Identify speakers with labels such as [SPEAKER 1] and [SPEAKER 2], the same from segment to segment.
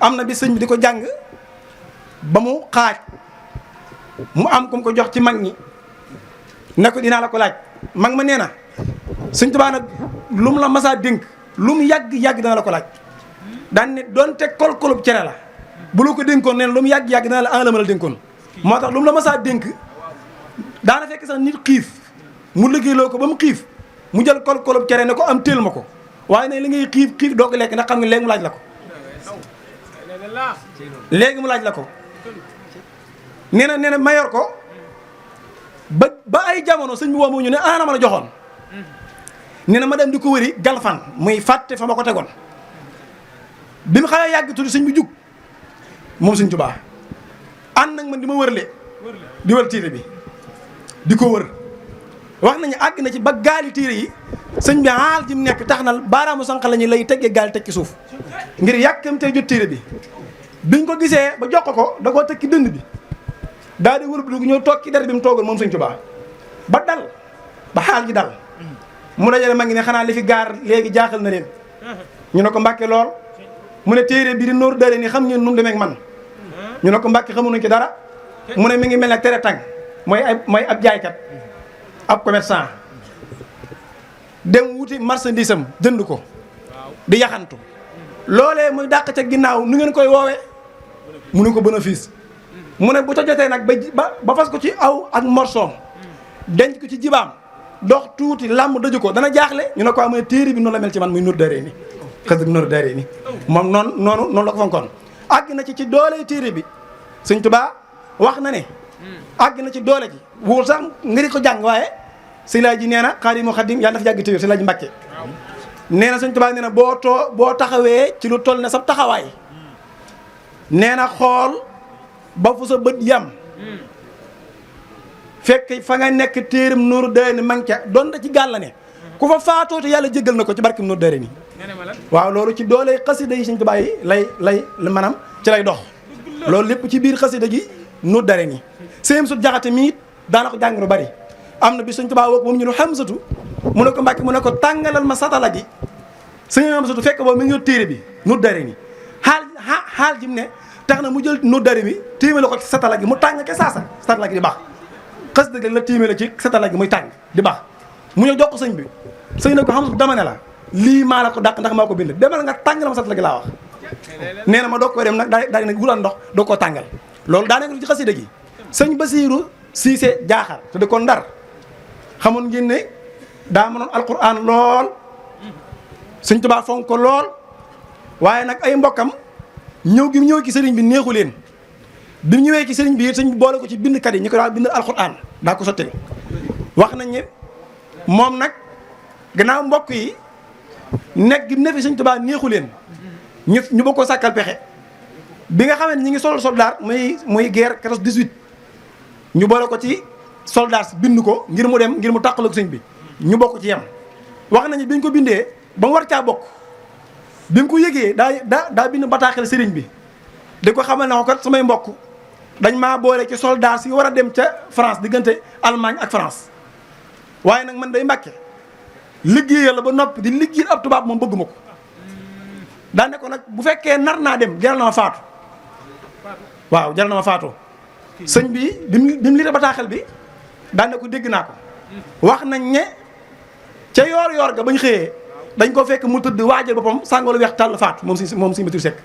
[SPEAKER 1] am na bi sëñ bi di ko jàng ba mu xaaj mu am ku mu ko jox ci mag ñi ne ko dinaa la ko laaj mag ma nee na sëñ Tuubaa nag lu mu la masaa dénk lu mu yàgg dana la ko laaj daan ne doonte kol-kolub cere la bu la ko dénkoon nee na lu mu yàgg dana la alama la dénkoon moo tax lu mu la masaa dénk daana fekk sax nit xiif mu liggéeyloo ko ba mu xiif mu jël kol-kolub cere ne ko am téel ma ko waaye ne li ngay xiif doo ko lekk ndax xam nga léegi mu laaj la ko léegi mu laaj la ko nee na mayor ko ba ay jamono sëñ bi woo mu ñu ne ana ma la joxoon nee na ma dem di ko wëri galfan muy fàtte fa ma ko tegoon bi mu xawee yàgg tuuti sëñ bi jug moom sëñ Tuubaa ànd nag man di ma wërle di wër téere bi di ko wër wax nañu àgg na ci ba gaali téere yi sëñ bi xaal ji mu nekk tax na baaraamu sànq la ñu lay teggee gaal teg ci suuf ngir yàkkamtee jot téere bi biñ ko gisee ba jox ko da koo teg ci dënd bi daal di wër bi ñëw toog ci der bi mu toogoon moom sëñ Tuubaa ba dal ba xaal ji dal mu dajale ma ngi ne xanaa li fi gaar léegi jaaxal na leen ñu ne ko Mbàkke lool mu ne téere bi di Nuuru Daarayni xam ngeen nu mu demee ak man ñu ne ko Mbàkke xamuñu ci dara mu ne mi ngi mel ne tere tàng mooy ab jaaykat ab commerçant dem wuti marchandise am jënd ko di yaxantu loolee muy dàq ca ginnaaw nu ngeen koy woowee mu ne ko bénéfice mu ne bu ca jotee nag ba fas ko ci aw ak morsoom denc ko ci jibaam dox tuuti làmb daju ko dana jaaxle ñu ne ko amee téere bi noonu la mel ci man muy Nuuru Daarayni xës bi Nuuru Daarayni moom noonu la ko fonkoon àgg na ci doole téere bi Sëñ Tuubaa wax na ne àgg na ci doole ji wóor sax nga di ko jàng waaye si laa ji nee na Xaadimu Xaadim yàlla dafa jàgg téwér si laa ji Mbàkke nee na Sëñ Tuubaa nee na boo taxawee ci lu toll ne sa taxawaay nee na xool ba fu sa bët yam fekk fa nga nekk téeram Nuuru Daarayni man ca doon da ci gàll ne ku fa faatoo te yàlla jéggal na ko ci barke Nuuru Daarayni waaw loolu ci doole xasida yi Sëñ Tuubaa yi lay maanaam ci lay dox loolu lépp ci biir xasida gi Nuuru Daarayni sëñ Sut Jaxate mi it daana ko jàng lu bari am na bi Sëñ Tuubaa woo ko moom ñu ne Xamsatu mu ne ko Mbàkke mu ne ko tàngalal ma satala gi sëñ Xamsatu fekk boobu mi ngi yor téere bi Nuuru Daarayni xaal ji mu ne tax na mu jël Nuuru Daarayni bi téemale ko ci satala gi mu tàng ke saasa satala gi di baax xas dëgg la téemale ci satala gi muy tàng di baax mu ñëw jox ko sëñ bi sëñ ne ko Xamsatu dama ne la lii maa la ko dàq ndax maa ko bind demal nga tàngal ma satala gi laa wax nee na ma doog koy dem nag daal di nag wulaan ndox doo koo tàngal loolu daa nekk ci xasida gi sëñ Basiiru Siise Jaaxar te dëkkoon Ndar xamoon ngeen ne daa mënoon alquran lool Sëñ Tuubaa fonk ko lool waaye nag ay mbokkam ñëw gi ñëw ci sëriñ bi neexu leen bi mu ñëwee ci sëriñ bi sëñ bi boole ko ci bindkat yi ñu ko daa bind alquran daa ko sotteel wax nañ ne moom nag gannaaw mbokk yi nekk gi ne fi Sëñ Tuubaa neexu leen ñu ba ko sàkkal pexe bi nga xamee ne ñi ngi soldat muy guerre 14-18 ñu boole ko ci soldat bind ko ngir mu dem ngir mu tàqaloog sëñ bi ñu bokk ci yem wax nañu bi ñu ko bindee ba mu war caa bokk bi mu ko yëgee daa bind bataaxel sëriñ bi di ko xamal ne ko kat samay mbokk dañ maa boole ci soldat yi war a dem ca France diggante Allemagne ak France waaye nag man day Mbàkke liggéeyal la ba noppi di liggéeyal ab tubaab moom bëgguma ko daa ne ko nag bu fekkee nar naa dem jaral na ma faatu waaw jaral na ma faatu sëñ bi bi mu lire bataaxel bi daan ne ko dégg naa ko wax nañ ne ca yoor ga bañ xëyee dañ ko fekk mu tëdd waajal boppam sàngoo lu weex tàll faatu moom si Basiiru Sekk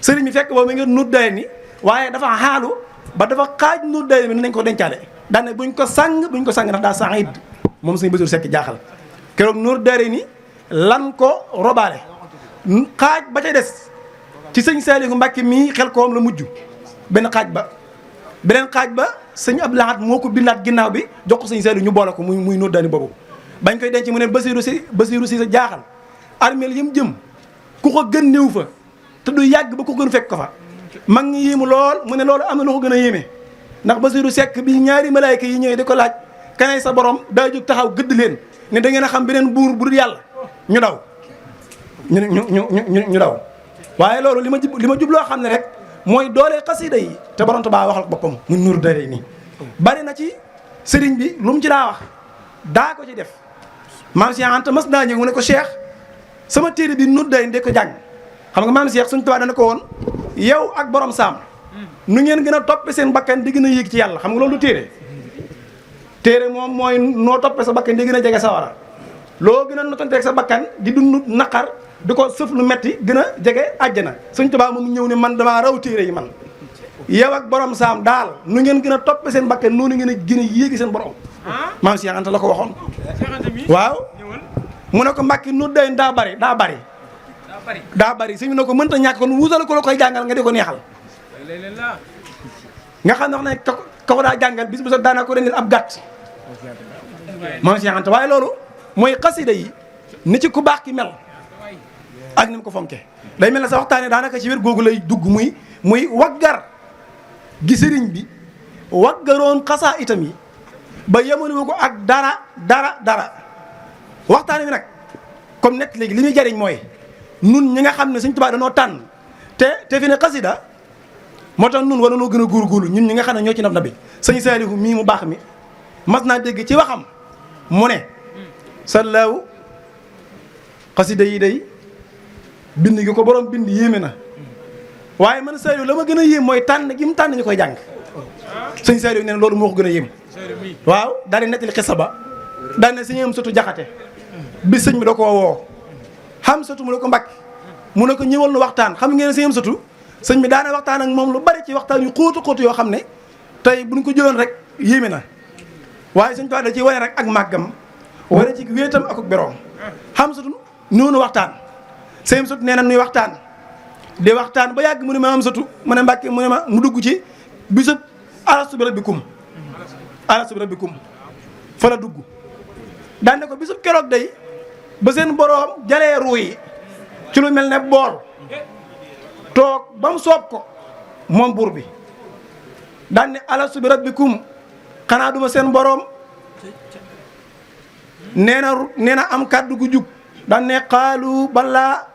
[SPEAKER 1] sëriñ bi fekk boobu mi ngi Nuuru Daarayni waaye dafa xaalu ba dafa xaaj Nuuru Daarayni bi nañ ko dencaale daan ne buñ ko sàng ndax daa saxid moom sëñ Basiiru Sekk jaaxal keroog Nuuru Daarayni lan ko robaale xaaj ba ca des ci sëñ Saalihu Mbàkke mii xel koom la mujj beneen xaaj ba sëñ Abdou Lahad moo ko bindaat ginnaaw bi jox ko sëñ Saalihu ñu boole ko muy Nuuru Daarayni boobu bañ koy denc mu ne Basiiru si sa jaaxal armeel yëm jëm ku ko gën néew fa te du yàgg ba ko gën fekk ko fa mag ngi yéemu lool mu ne loolu am na lu ko gën a yéeme ndax Basiiru Sekk bi ñaari malaayka yi ñëwee di ko laaj kanay sa borom daa jóg taxaw gëdd leen ne da ngeen a xam beneen buur bu dul yàlla ñu daw ñu daw waaye loolu li ma jubloo xam ne rek mooy doole xasida yi te borom Tuubaa waxal ko boppam mu Nuuru Daarayni bari na ci sëriñ bi lu mu ci daa wax daa ko ci def maam Cheikh Anta mas naa ñëw mu ne ko Cheikh sama téere bi Nuuru Daarayni de ko jàng xam nga maam Cheikh Sëñ Tuubaa dana ko woon yow ak borom saam nu ngeen gën a toppe seen bakkan di gën a yéeg ci yàlla xam nga loolu téere moom mooy noo toppe sa bakkan di gën a jege sawara loo gën a notanteeg sa bakkan di dund naqar di ko sëf lu metti gën a jege àjjana Sëñ Tuubaa moom ñëw ne man damaa raw téere yi man yow ak borom saam daal nu ngeen gën a toppe seen bakkan noonu ngeen a gën a yéegi seen borom maam Cheikh Anta la ko waxoon waaw mu ne ko Mbàkke nu day daa bari suñu ne ko mënta ñàkk kon wutal ko la koy jàngal nga di ko neexal nga xam ne wax ne ka ko daa jàngal bis bu sa daana ko rendil ab gàtt maam Cheikh Anta waaye loolu mooy xasida yi ni ci ku baax ki mel ak ni mu ko fonke day mel ne sa waxtaane daanaka ci wér googu lay dugg muy waggar gi sëriñ bi waggaroon xasaa itam yi ba yemale ko ak dara waxtaane bi nag comme nekk léegi li muy jariñ mooy nun ñi nga xam ne Sëñ Tuubaa dañoo tànn te fi ne xasida moo tax nun war noo gën a góorgóorlu ñun ñi nga xam ne ñoo ci na bi sëñ Saalihu mii mu baax mi mas naa dégg ci waxam mu ne sallaaw xasida yi day bind gi ko borom bind yéeme na waaye man Saalihu la ma gën a yéem mooy tànn gi mu tànn ñu koy jàng sëñ Saalihu nee na loolu moo ko gën a yéem waaw daal di nettali xisa ba daal ne sëñ am satu jaxate bi sëñ bi da koo woo xam satu mu ne ko Mbàkke mu ne ko ñëwal nu waxtaan xam ngeen sëñ am satu sëñ bi daana waxtaan ak moom lu bari ci waxtaan yu xóotu yoo xam ne tey buñ ko jëloon rek yéeme na waaye sëñ Tuubaa da ci wane rek ak màggam wane ci wéetam ak beroom xam satu noonu waxtaan sëñ am satu nee na nuy waxtaan di waxtaan ba yàgg mu ne ma am satu mu ne Mbàkke mu ne ma mu dugg ci bisub alastu bi rabbikum fa la dugg daan ne ko bisub keroog day ba seen boroom jalee ruu yi ci lu mel ne bool toog ba mu soob ko moom buur bi daan ne alastu bi rabbikum xanaa duma seen boroom nee na am kàddu gu jug daan ne xaalu balaa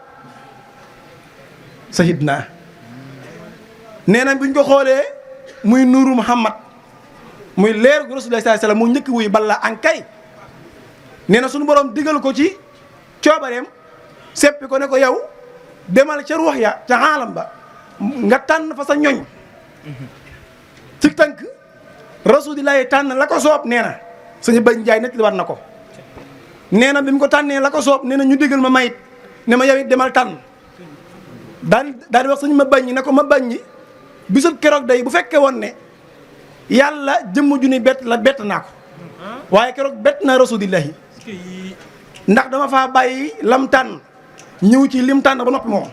[SPEAKER 1] sahidna nee na buñ ko xoolee muy nuuru Muhammad muy leer gu Rasulullah sallallahu alayhi wasallam mu njëkk wuy balaa ankay nee na suñu borom digal ko ci coobareem seppi ko ne ko yow demal ca ruux ya ca xaalam ba nga tànn fa sa ñoñ ci tënk Rasulullah tànn la ko soob nee na suñu bañ njaay nett li war na ko nee na bi mu ko tànnee la ko soob nee na ñu digal ma mayit ne ma yow it demal tànn daal di wax suñu ma bañ ne ko ma bañ bisul keroog day bu fekkee woon ne yàlla jëmm ju ni bett naa ko waaye keroog bett naa Rasulillahi ndax dama faa bàyyi lam tànn ñëw ci lim tànn ba noppi moom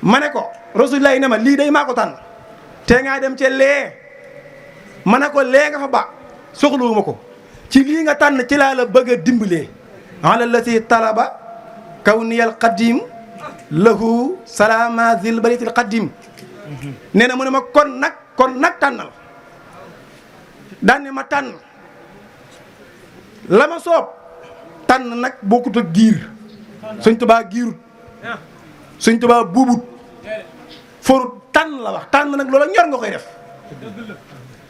[SPEAKER 1] ma ne ko Rasulillahi ne ma lii day maa ko tànn te ngaa dem ca lee ma ne ko lee nga fa ba soxluwuma ko ci lii nga tànn ci laa la bëgg a dimbalee ala lati talaba kawniyal qadim lahu salama zil baritil qadim nee na mu ne ma kon nag tànnal daan ne ma tànn la ma soob tànn nag bokkut ak giir Sëñ Tuubaa giirut Sëñ Tuubaa buubut forut tànn la wax tànn nag loola ñor nga koy def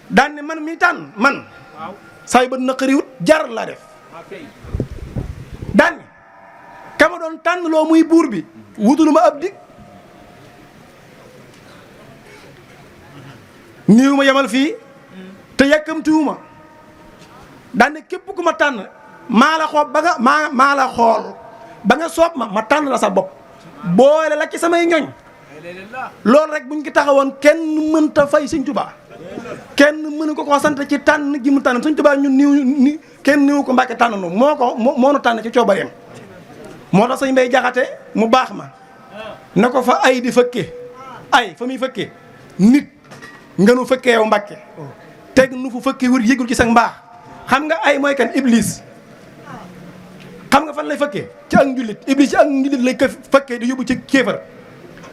[SPEAKER 1] daan ne man mi tànn man saa yu ba naqariwut jar laa def daan ne kama doon tànn loo muy buur bi wutulu ma ab dig niiw ma yemal fii te yàkkamtiwuma daan ne képp ku ma tànn maa la xool ba nga maa la xool ba nga soob ma tànn la sa bopp boole la ci samay ñoñ loolu rek buñ ko taxawoon kenn mënta fay Sëñ Tuubaa kenn mënu ko sant ci tànn gi mu tànn Sëñ Tuubaa ñun kenn niwu ko Mbàkke tànn nu moo nu tànn ci coobareem moo tax Sëñ Mbay Jaxate mu baax ma na ko fa ay di fëkke ay fa muy fëkke nit nga nu fëkke yow Mbàkke teg nu fu fëkke wër yëgul ci sa mbaax xam nga ay mooy kan Iblis xam nga fan lay fëkkee ci ak njullit Iblis ci ak njullit lay fëkkee di yóbbu ci kéefar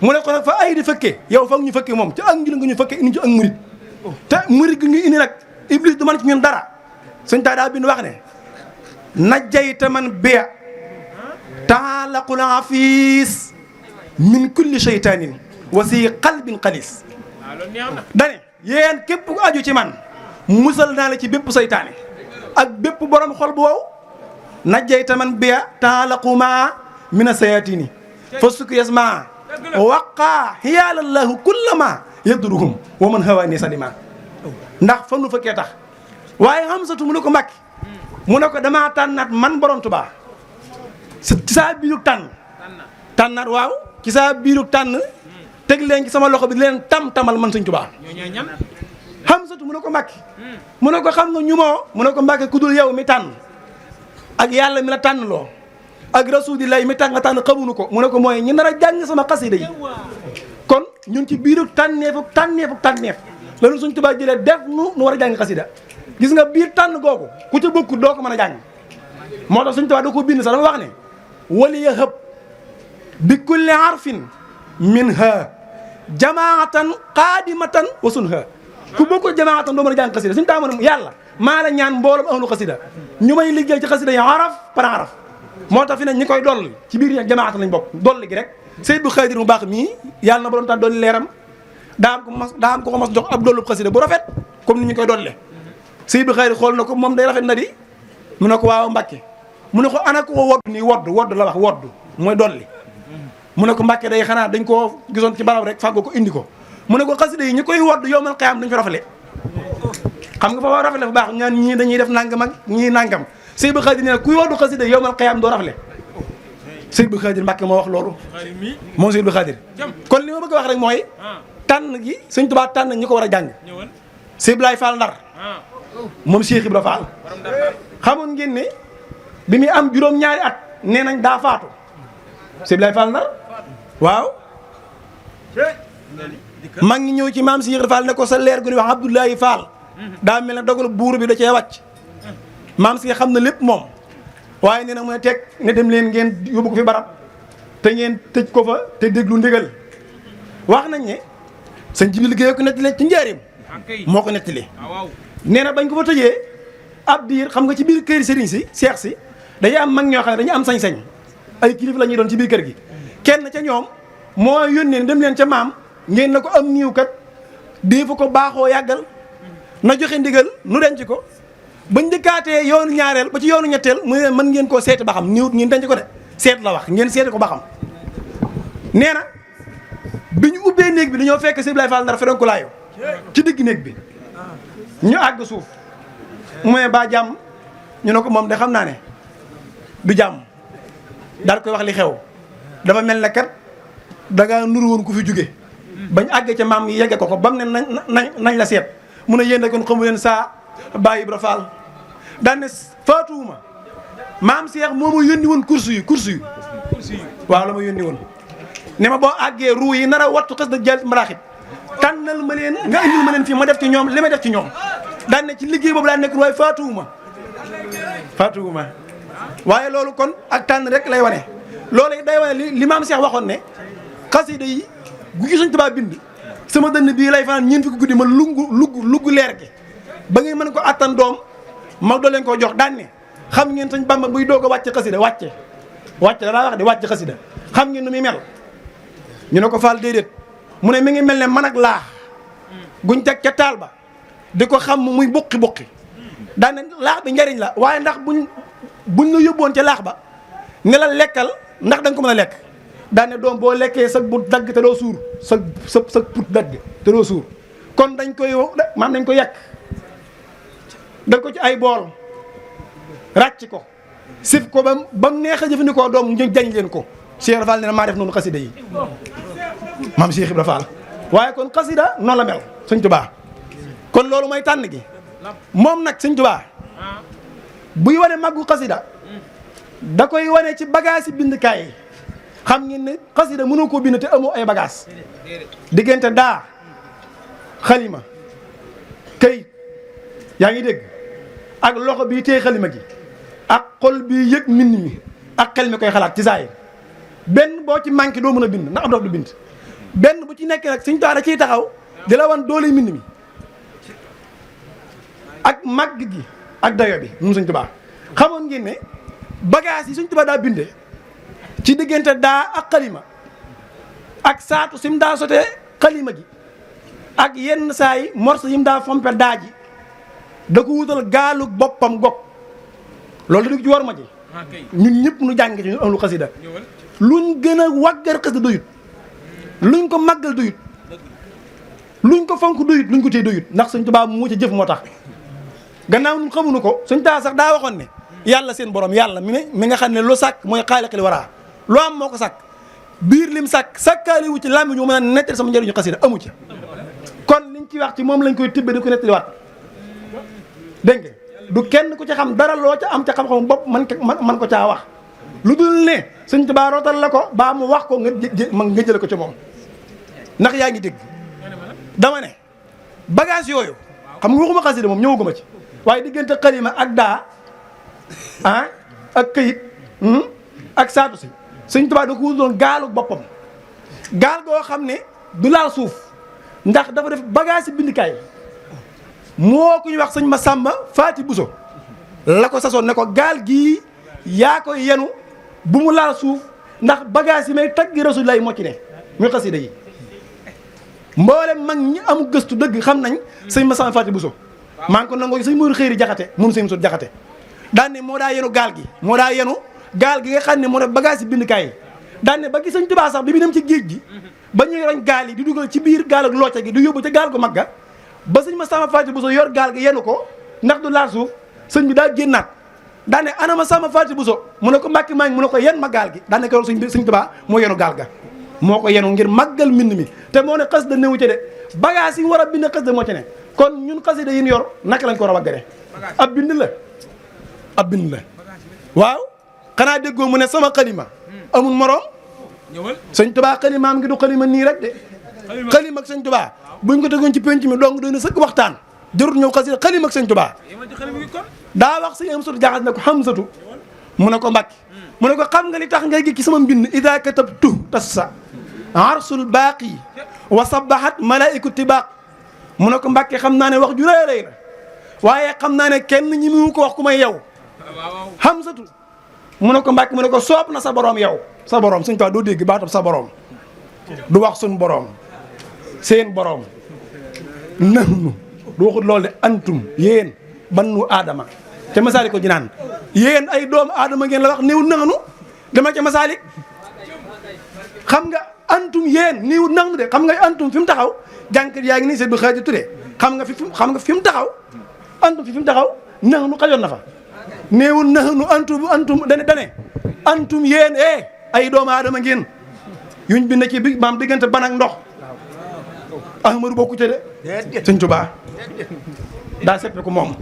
[SPEAKER 1] mu ne ko nag fa ay di fëkkee yow foog ñu fëkkee moom ci ak njullit nga ñu fëkkee indi ci ak murit te murit gi ñu indi nag Iblis du mën ci ñun dara suñ taa daa bind wax ne najjayta man biya taalaqul afiis min kulli shaytanin wa si qalbin xalis dane yéen képp ku aju ci man musal naa la ci bépp saytaane ak bépp borom xol bu wow najjayta man biya taalaqu ma mina sayatini fa sukk yes ma waqaa xiyaalallahu kullama yadruhum wa man hawaani salima ndax fa nu fekkee tax waaye Hamsatu mu ne ko Mbàkke mu ne ko damaa tànnaat man borom Tuubaa ci saa biiru tànnaat waaw ci saa biiru tànn teg leen ci sama loxo bi leen tamal man Sëñ Tuubaa Hamsatu mu ne ko Mbàkke mu ne ko xam nga ñu moo mu ne ko Mbàkke ku dul yow mi tànn ak yàlla mi la tànn loo ak rasulillahi mi tax nga tànn xamuñu ko mu ne ko mooy ñi nar a jàng sama xasida yi kon ñun ci biiru tànneef la ñu Sëñ Tuubaa jëlee def nu war a jàng xasida gis nga biir tànn googu ku ca bokkut doo ko mën a jàng moo tax Sëñ Tuubaa da ko bind sax dama wax ne waliya hëb bi kulli harfin min ha jamaatan qaadimatan wa sun ha ku bokkul jamaatan doo mën a jàng xasida suñu taa mën yàlla maa la ñaan mboolem ahlu xasida ñu may liggéey ci xasida yi araf par araf moo tax fi ne ñi koy dolli ci biir jamaatan lañ bokk dolli gi rek Seydou Xaadir mu baax mii yàlla na ba doon tax dolli leeram daa am ko mas jox ab dollu xasida bu rafet comme ni ñu koy dolle Seydou Xaadir xool na ko moom day rafet na di mu ne ko waaw Mbàkke mu ne ko ana ko wodd nii wodd la wax wodd mooy dolli mu ne ko Mbàkke day xanaa dañ koo gisoon ci barab rek fàggoo ko indi ko mu ne ko xasida yi ñi koy wodd yow man xëyam dañ fa rafale xam nga fa rafale fa baax ñaan ñii dañuy def nangam ak ñii nangam Seydou Xaadir nee na kuy woddu xasida yow man xëyam doo rafale Seydou Xaadir Mbàkke moo wax loolu moom Seydou Xaadir kon li ma bëgg a wax rek mooy tànn gi Sëñ Tuubaa tànn ñi ko war a jàng Sëñ Ibrahima Fall Ndar moom Cheikh Ibra Fall xamoon ngeen ne bi muy am juróom-ñaari at nee nañ daa faatu Sëñ Ibrahima Fall Ndar waaw mag ngi ñëw ci maam Cheikh Ibra Fall ne ko sa leer gu ñuy wax Abdoulaye Fall daa mel ne dogal buur bi da cee wàcc maam Cheikh xam na lépp moom waaye nee na mu ne teg ne dem leen ngeen yóbbu ko fi barab te ngeen tëj ko fa te déglu ndigal wax nañ ne sëñ Jibril Géey ko nettali ci njaareem moo ko nettali nee na bañ ko fa tëjee ab diir xam nga ci biir kër sëriñ si seex si dañuy am mag ñoo xam ne dañuy am sañ-sañ ay kilifa la ñuy doon ci biir kër gi kenn ca ñoom moo yónnee dem leen ca maam ngeen na ko am niiw kat dee fa ko baaxoo yàggal na joxe ndigal nu denc ko bañ dëkkaatee yoonu ñaareel ba ci yoonu ñetteel mu ne mën ngeen koo seeti ba xam niwut ngeen denc ko de seet la wax ngeen seeti ko ba xam nee na bi ñu ubbee néeg bi dañoo fekk Sëñ Ibrahima Fall Ndar ferenku laayo ci digg néeg bi ñu àgg suuf mu ne ba jàmm ñu ne ko moom de xam naa ne du jàmm daal koy wax li xew dafa mel ne kat da ngaa nuru woon ku fi jóge bañ àggee ca maam yi yegge ko ba mu ne nañ la seet mu ne yéen kon xamu leen saa Baye Ibra Fall daan ne faatuwuma maam Cheikh moo ma yónni woon course yu waaw la ma yónni woon ne ma boo àggee ruu yi nar a wattu xës da jël maraaxit tànnal ma leen nga indil ma leen fii ma def ci ñoom li may def ci ñoom daan ne ci liggéey boobu laa nekk waaye faatuwuma waaye loolu kon ak tànn rek lay wane loolu day wane li maam Cheikh waxoon ne xasida yi gu gi Sëñ Tuubaa bind sama dënn bii lay fanaan ñeent fukki guddi ma lugg leer gi ba ngeen mën ko attan doom ma doo leen koo jox daan ne xam ngeen Sëñ Bamba buy doog a wàcc xasida wàcce la daa wax de wàcc xasida xam ngeen nu muy mel ñu ne ko Fall déedéet mu ne mi ngi mel ne man ak laax guñ teg ca taal ba di ko xam muy buqi daan ne laax bi njariñ la waaye ndax buñ la yóbboon ca laax ba ne la lekkal ndax da nga ko mën a lekk daan ne doom boo lekkee sa but dagg te doo suur sa put dagg te doo suur kon dañ koy yàq def ko ci ay bool ràcc ko sif ko ba mu neex a jëfandikoo doom ñu jañ leen ko Cheikh Ibra Fall ne maa def noonu xasida yi maam Cheikh Ibra Fall waaye kon xasida noonu la mel Sëñ Tuubaa kon loolu mooy tànn gi moom nag Sëñ Tuubaa buy wane màggu xasida da koy wane ci bagage yi bindkaay yi xam ngeen ne xasida mënoo koo bind te amoo ay bagage diggante daa xalima këyit yaa ngi dégg ak loxo bii téye xalima gi ak xol bii yëg mbind mi ak xel mi koy xalaat ci saayir benn boo ci manqué doo mën a bind ndax am dox du bind benn bu ci nekk nag Sëñ Tuubaa da ciy taxaw di la wan doole mbind mi ak màgg gi ak dayo bi moom Sëñ Tuubaa xamoon ngeen ne bagage yi Sëñ Tuubaa daa binde ci diggante daa ak xalima ak saatu sim daa sotee xalima gi ak yenn saa yi morso yim daa fompe daa ji da ko wutal gaalu boppam gog loolu da dugg ci war ma ji ñun ñëpp nu jàng ci ñu am lu xasida luñ gën a waggar xasida doyut luñ ko màggal doyut luñ ko fonk doyut luñ ko téye doyut ndax Sëñ Tuubaa moo ca jëf moo tax gannaaw ñun xamuñu ko Sëñ Tuubaa sax daa waxoon ne yàlla seen borom yàlla mi nga xam ne lu sàkk mooy xaaliqil waraa lu am moo ko sàkk biir lim sàkkaali wu ci làmmi ñu mën a nettali sama njëriñu xasida amu ci kon liñ ci wax ci moom lañ koy tibbe di ko nettali waat dégg nga du kenn ku ci xam dara loo ca am ca xam-xam bopp man ko caa wax lu dul ne Sëñ Tuubaa rootal la ko baa mu wax ko nga jële ko ci moom ndax yaa ngi dégg dama ne bagage yooyu xam nga waxuma xasida moom ñëwaguma ci waaye diggante xalima ak daa ak këyit ak saatu si Sëñ Tuubaa da ko doon gaalu boppam gaal goo xam ne du laal suuf ndax dafa def bagage si bindikaay moo ku ñu wax sëñ Masamba Faati Buso la ko sasoon ne ko gaal gii yaa koy yenu bu mu laal suuf ndax bagage yi may taggi Rasulullaah moo ci ne muy xasida yi mboolem mag ñi am gëstu dëgg xam nañ sëñ Masamba Faati Buso maa ngi ko nangoo sëñ Moodu Xëyri Jaxate moom sëñ Moodu Jaxate daan ne moo daa yenu gaal gi moo daa yenu gaal gi nga xam ne moo def bagage yi bindikaay yi daan ne ba gi Sëñ Tuubaa sax bi mu dem ci géej gi ba ñuy roñ gaal yi di dugal ci biir gaal ak looca gi di yóbbu ca gaal gu mag ga ba sëñ Masamba Faati Buso yor gaal gi yenu ko ndax du laal suuf sëñ bi daa génnaat daan ne ana Masamba Faati Buso mu ne ko Mbàkke maa ngi mu ne ko yen ma gaal gi daan ne ko Sëñ Tuubaa moo yenu gaal ga moo ko yenu ngir màggal mbind mi te moo ne xasida newu ci de bagage yi war a bind xasida moo ci ne kon ñun xasida yi ñu yor naka lañ ko war a waggare ab bind la waaw xanaa déggoo mu ne sama xalima amul morom Sëñ Tuubaa xalimaam ngi du xalima nii rek de xalima ak Sëñ Tuubaa buñ ko tegoon ci penc mi dong doy na sëkk waxtaan jarut ñëw xasida xalima ak Sëñ Tuubaa daa wax sëñ Amsatu Jaxate ne ko Xamsatu mu ne ko Mbàkke mu ne ko xam nga li tax ngay gi ci sama mbind ida katabtu tassa arsul baaqi wa sabahat malaiku tibaq mu ne ko Mbàkke xam naa ne wax ju rëy rëy la waaye xam naa ne kenn ñi mu ko wax ku may yow Xamsatu mu ne ko Mbàkke mu ne ko soob na sa borom yow sa borom Sëñ Tuubaa doo dégg baatam sa borom du wax suñ borom seen borom nahnu du waxut loolu de antum yéen bannu aadama ca masaalik ko jinaan yéen ay doomu aadama ngeen la wax néew nahnu dama ca masaalik xam nga antum yéen néew nahnu de xam nga antum fi mu taxaw jànkat yaa ngi nii seet bi xëy tudde xam nga fi mu taxaw antum fi mu taxaw nahnu xajoon na fa néewul nahnu antum dane antum yéen ay doomu aadama ngeen yuñ bind ci bi maam diggante ban ak ndox ahmadu bokku ci de Sëñ Tuubaa daa seppe ko moom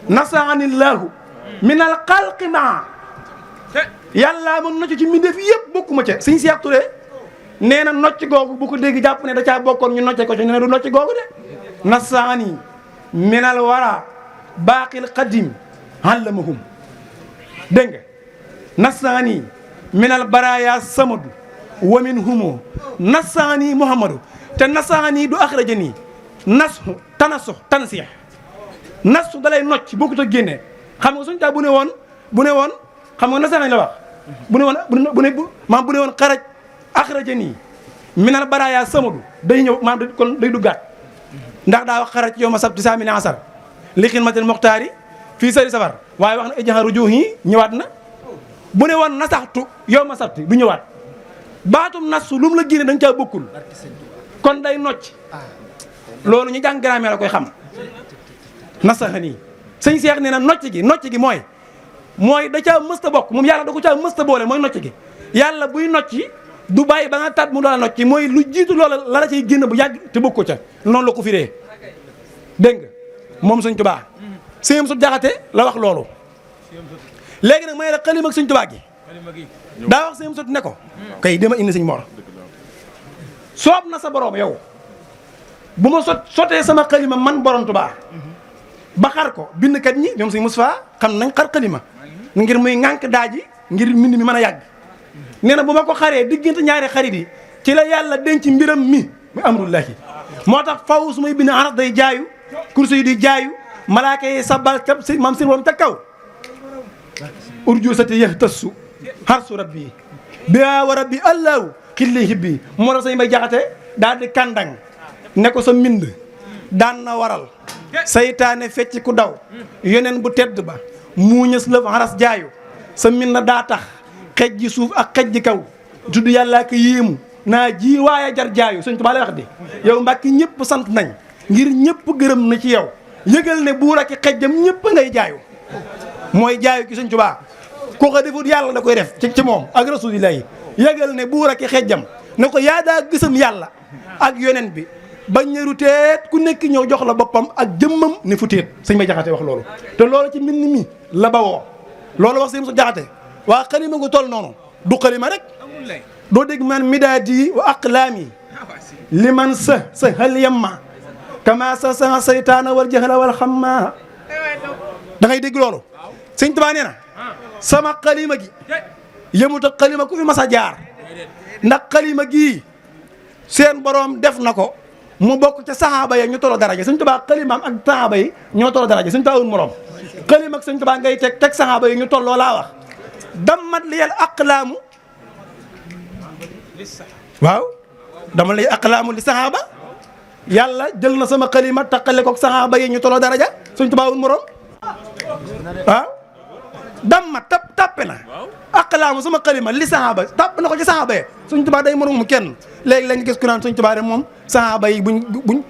[SPEAKER 1] nasaanillahu minal xalqi ma yàlla mën nocc ci mbindeef yëpp bokkuma ca Sëñ Seex Ture nee na nocc googu bu ko dégg jàpp ne da caa bokkoon ñu nocce ko ci nee na du nocc googu de nasaani minal wara baaqil qadim allamahum dégg nga nasaani minal baraya samadu wa min humo nasaani muhammadu te nasaani du axrajani nasu tanasu tansiix nasu dalay nocc bokkut a génne xam nga Sëñ Tuubaa bu ne woon xam nga nasaani la wax bu ne woon xaraj axrajani minal baraya samadu day ñëw maam kon day duggaat ndax daa wax xaraj yow ma sabti saamini asar li xidmatil muxtaari fii sari safar waaye wax na ijaharu juuhi ñëwaat na bu ne woon nasaxtu yow ma sabti du ñëwaat baatum nasu lu mu la génne da nga caa bokkul kon day nocc loolu ñu jàng grammaire la koy xam nasaxani Sëñ Seex nee na nocc gi mooy da caa mësta bokk moom yàlla da ko caa mësta boole mooy nocc gi yàlla buy nocci du bàyyi ba nga tat mu doon nocci mooy lu jiitu loola la cay génn bu yàgg te bokk ko ca noonu la ko firee dégg nga moom Sëñ Tuubaa Sëñ Amsatu Jaxate la wax loolu léegi nag may la xalima ak Sëñ Tuubaa gi daa wax Sëñ Amsatu ne ko kay dama indi Sëñ Mor soob na sa borom yow bu ma sotee sama xalima man borom Tuubaa ba xar ko bindkat ñi ñoom Sëñ Mustafaa xam nañ xar xalima ngir muy ŋànk daaji ngir mbind mi mën a yàgg nee na bu ma ko xaree diggante ñaari xarit yi ci la yàlla denc mbiram mi amrullahi moo tax faw su may bind aras day jaayu kursi yi di jaayu malaaka yi sabbal ca maam seen woom ca kaw urjusati yahtassu harsu rabbi biha wa rabbi allahu xilli hibbi moo tax Sëñ Mbay Jaxate daal di kàndang ne ko sa mbind daan na waral saytaane fecc ku daw yeneen bu tedd ba muuñës lëf haras jaayu sa mbind daa tax xej ji suuf ak xej ji kaw tudd yàllaa ko yéemu naa ji waaye jar jaayu sëñ Tuubaa lay wax de yow Mbàkke ñëpp sant nañ ngir ñëpp gërëm na ci yow yëgal ne buur ak xejjam ñëpp ngay jaayu mooy jaayu ki sëñ Tuubaa ku ko defut yàlla da koy def ci moom ak rasulillahi yëgal ne buur ak xejjam ne ko yaa daa gësam yàlla ak yonen bi bañ ñëru teet ku nekk ñëw jox la boppam ak jëmmam ne fu teet sëñ Bay Jaxate wax loolu te loolu ci mbind mi la bawoo loolu wax sëñ su Jaxate waa xalima gu toll noonu du xalima rek doo dégg man midaadi wa aqlaami li man sa hal yamma kama sa saytaana wal jahla wal xamma da ngay dégg loolu sëñ Tuubaa nee na sama xalima gi yëmut ak xalima ku fi mas a jaar ndax xalima gii seen boroom def na ko mu bokk ca saxaaba ya ñu tolo daraja sëñ Tuubaa xalimaam ak saxaaba yi ñoo tolo daraja sëñ Tuubaa wun moroom xalima ak sëñ Tuubaa ngay teg saxaaba yi ñu tolloo laa wax dammat li yal aqlaamu waaw dama lay aqlaamu li saxaaba yàlla jël na sama xalima taqale ko saxaaba yi ñu tolo daraja sëñ Tuubaa wun moroom waaw dammat tappe na aqlaamu sama xalima li saxaaba tapp na ko ci saxaaba yi sëñ Tuubaa day moroom mu kenn léegi la nga gis ku naan sëñ Tuubaa rek moom saxaaba yi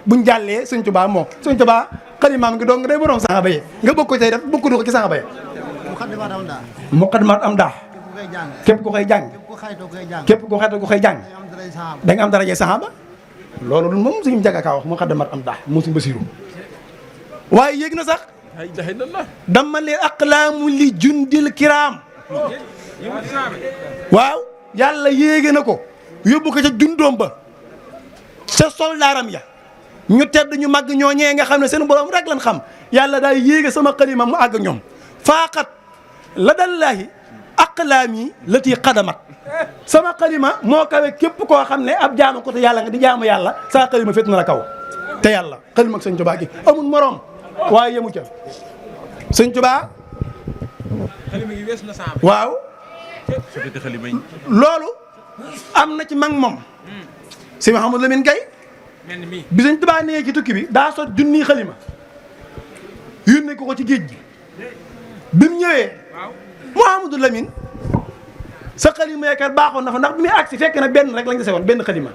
[SPEAKER 1] buñ jàllee sëñ Tuubaa moom sëñ Tuubaa xalimaam gi dong day moroom saxaaba yi nga bëgg ko tey def bëgg ko ci saxaaba yi muqaddimaat am daa képp ku koy jàng képp ku koy jàng da nga am daraje saxaaba loolu moom suñu jaga kaa wax muqaddimaat am daa moom suñu Basiru waaye yéeg na sax dama leen aqlaamu li jundil kiraam waaw yàlla yéege na ko yóbbu ko ca jundoom ba ca soldaaram ya ñu tedd ñu màgg ñooñee nga xam ne seen borom rek lan xam yàlla daal yéege sama xalima mu àgg ñoom faaqat la dallaahi aqlaami lati xadamat sama xalima moo kawe képp koo xam ne ab jaamu ko te yàlla nga di jaamu yàlla saa xalima féet na la kaw te yàlla xalima ak sëñ Tuubaa gi amul morom waaye yemu ca sëñ Tuubaa waaw loolu am na ci mag moom si Mouhamadou Lamine Gaye bi sëñ Tuubaa nee ci tukki bi daa sot junniy xalima yónnee ko ci géej gi bi mu ñëwee Mouhamadou Lamine sa xalima yaakaar baaxoon na fa ndax bi muy agsi fekk na benn rek lañ dese woon benn xalima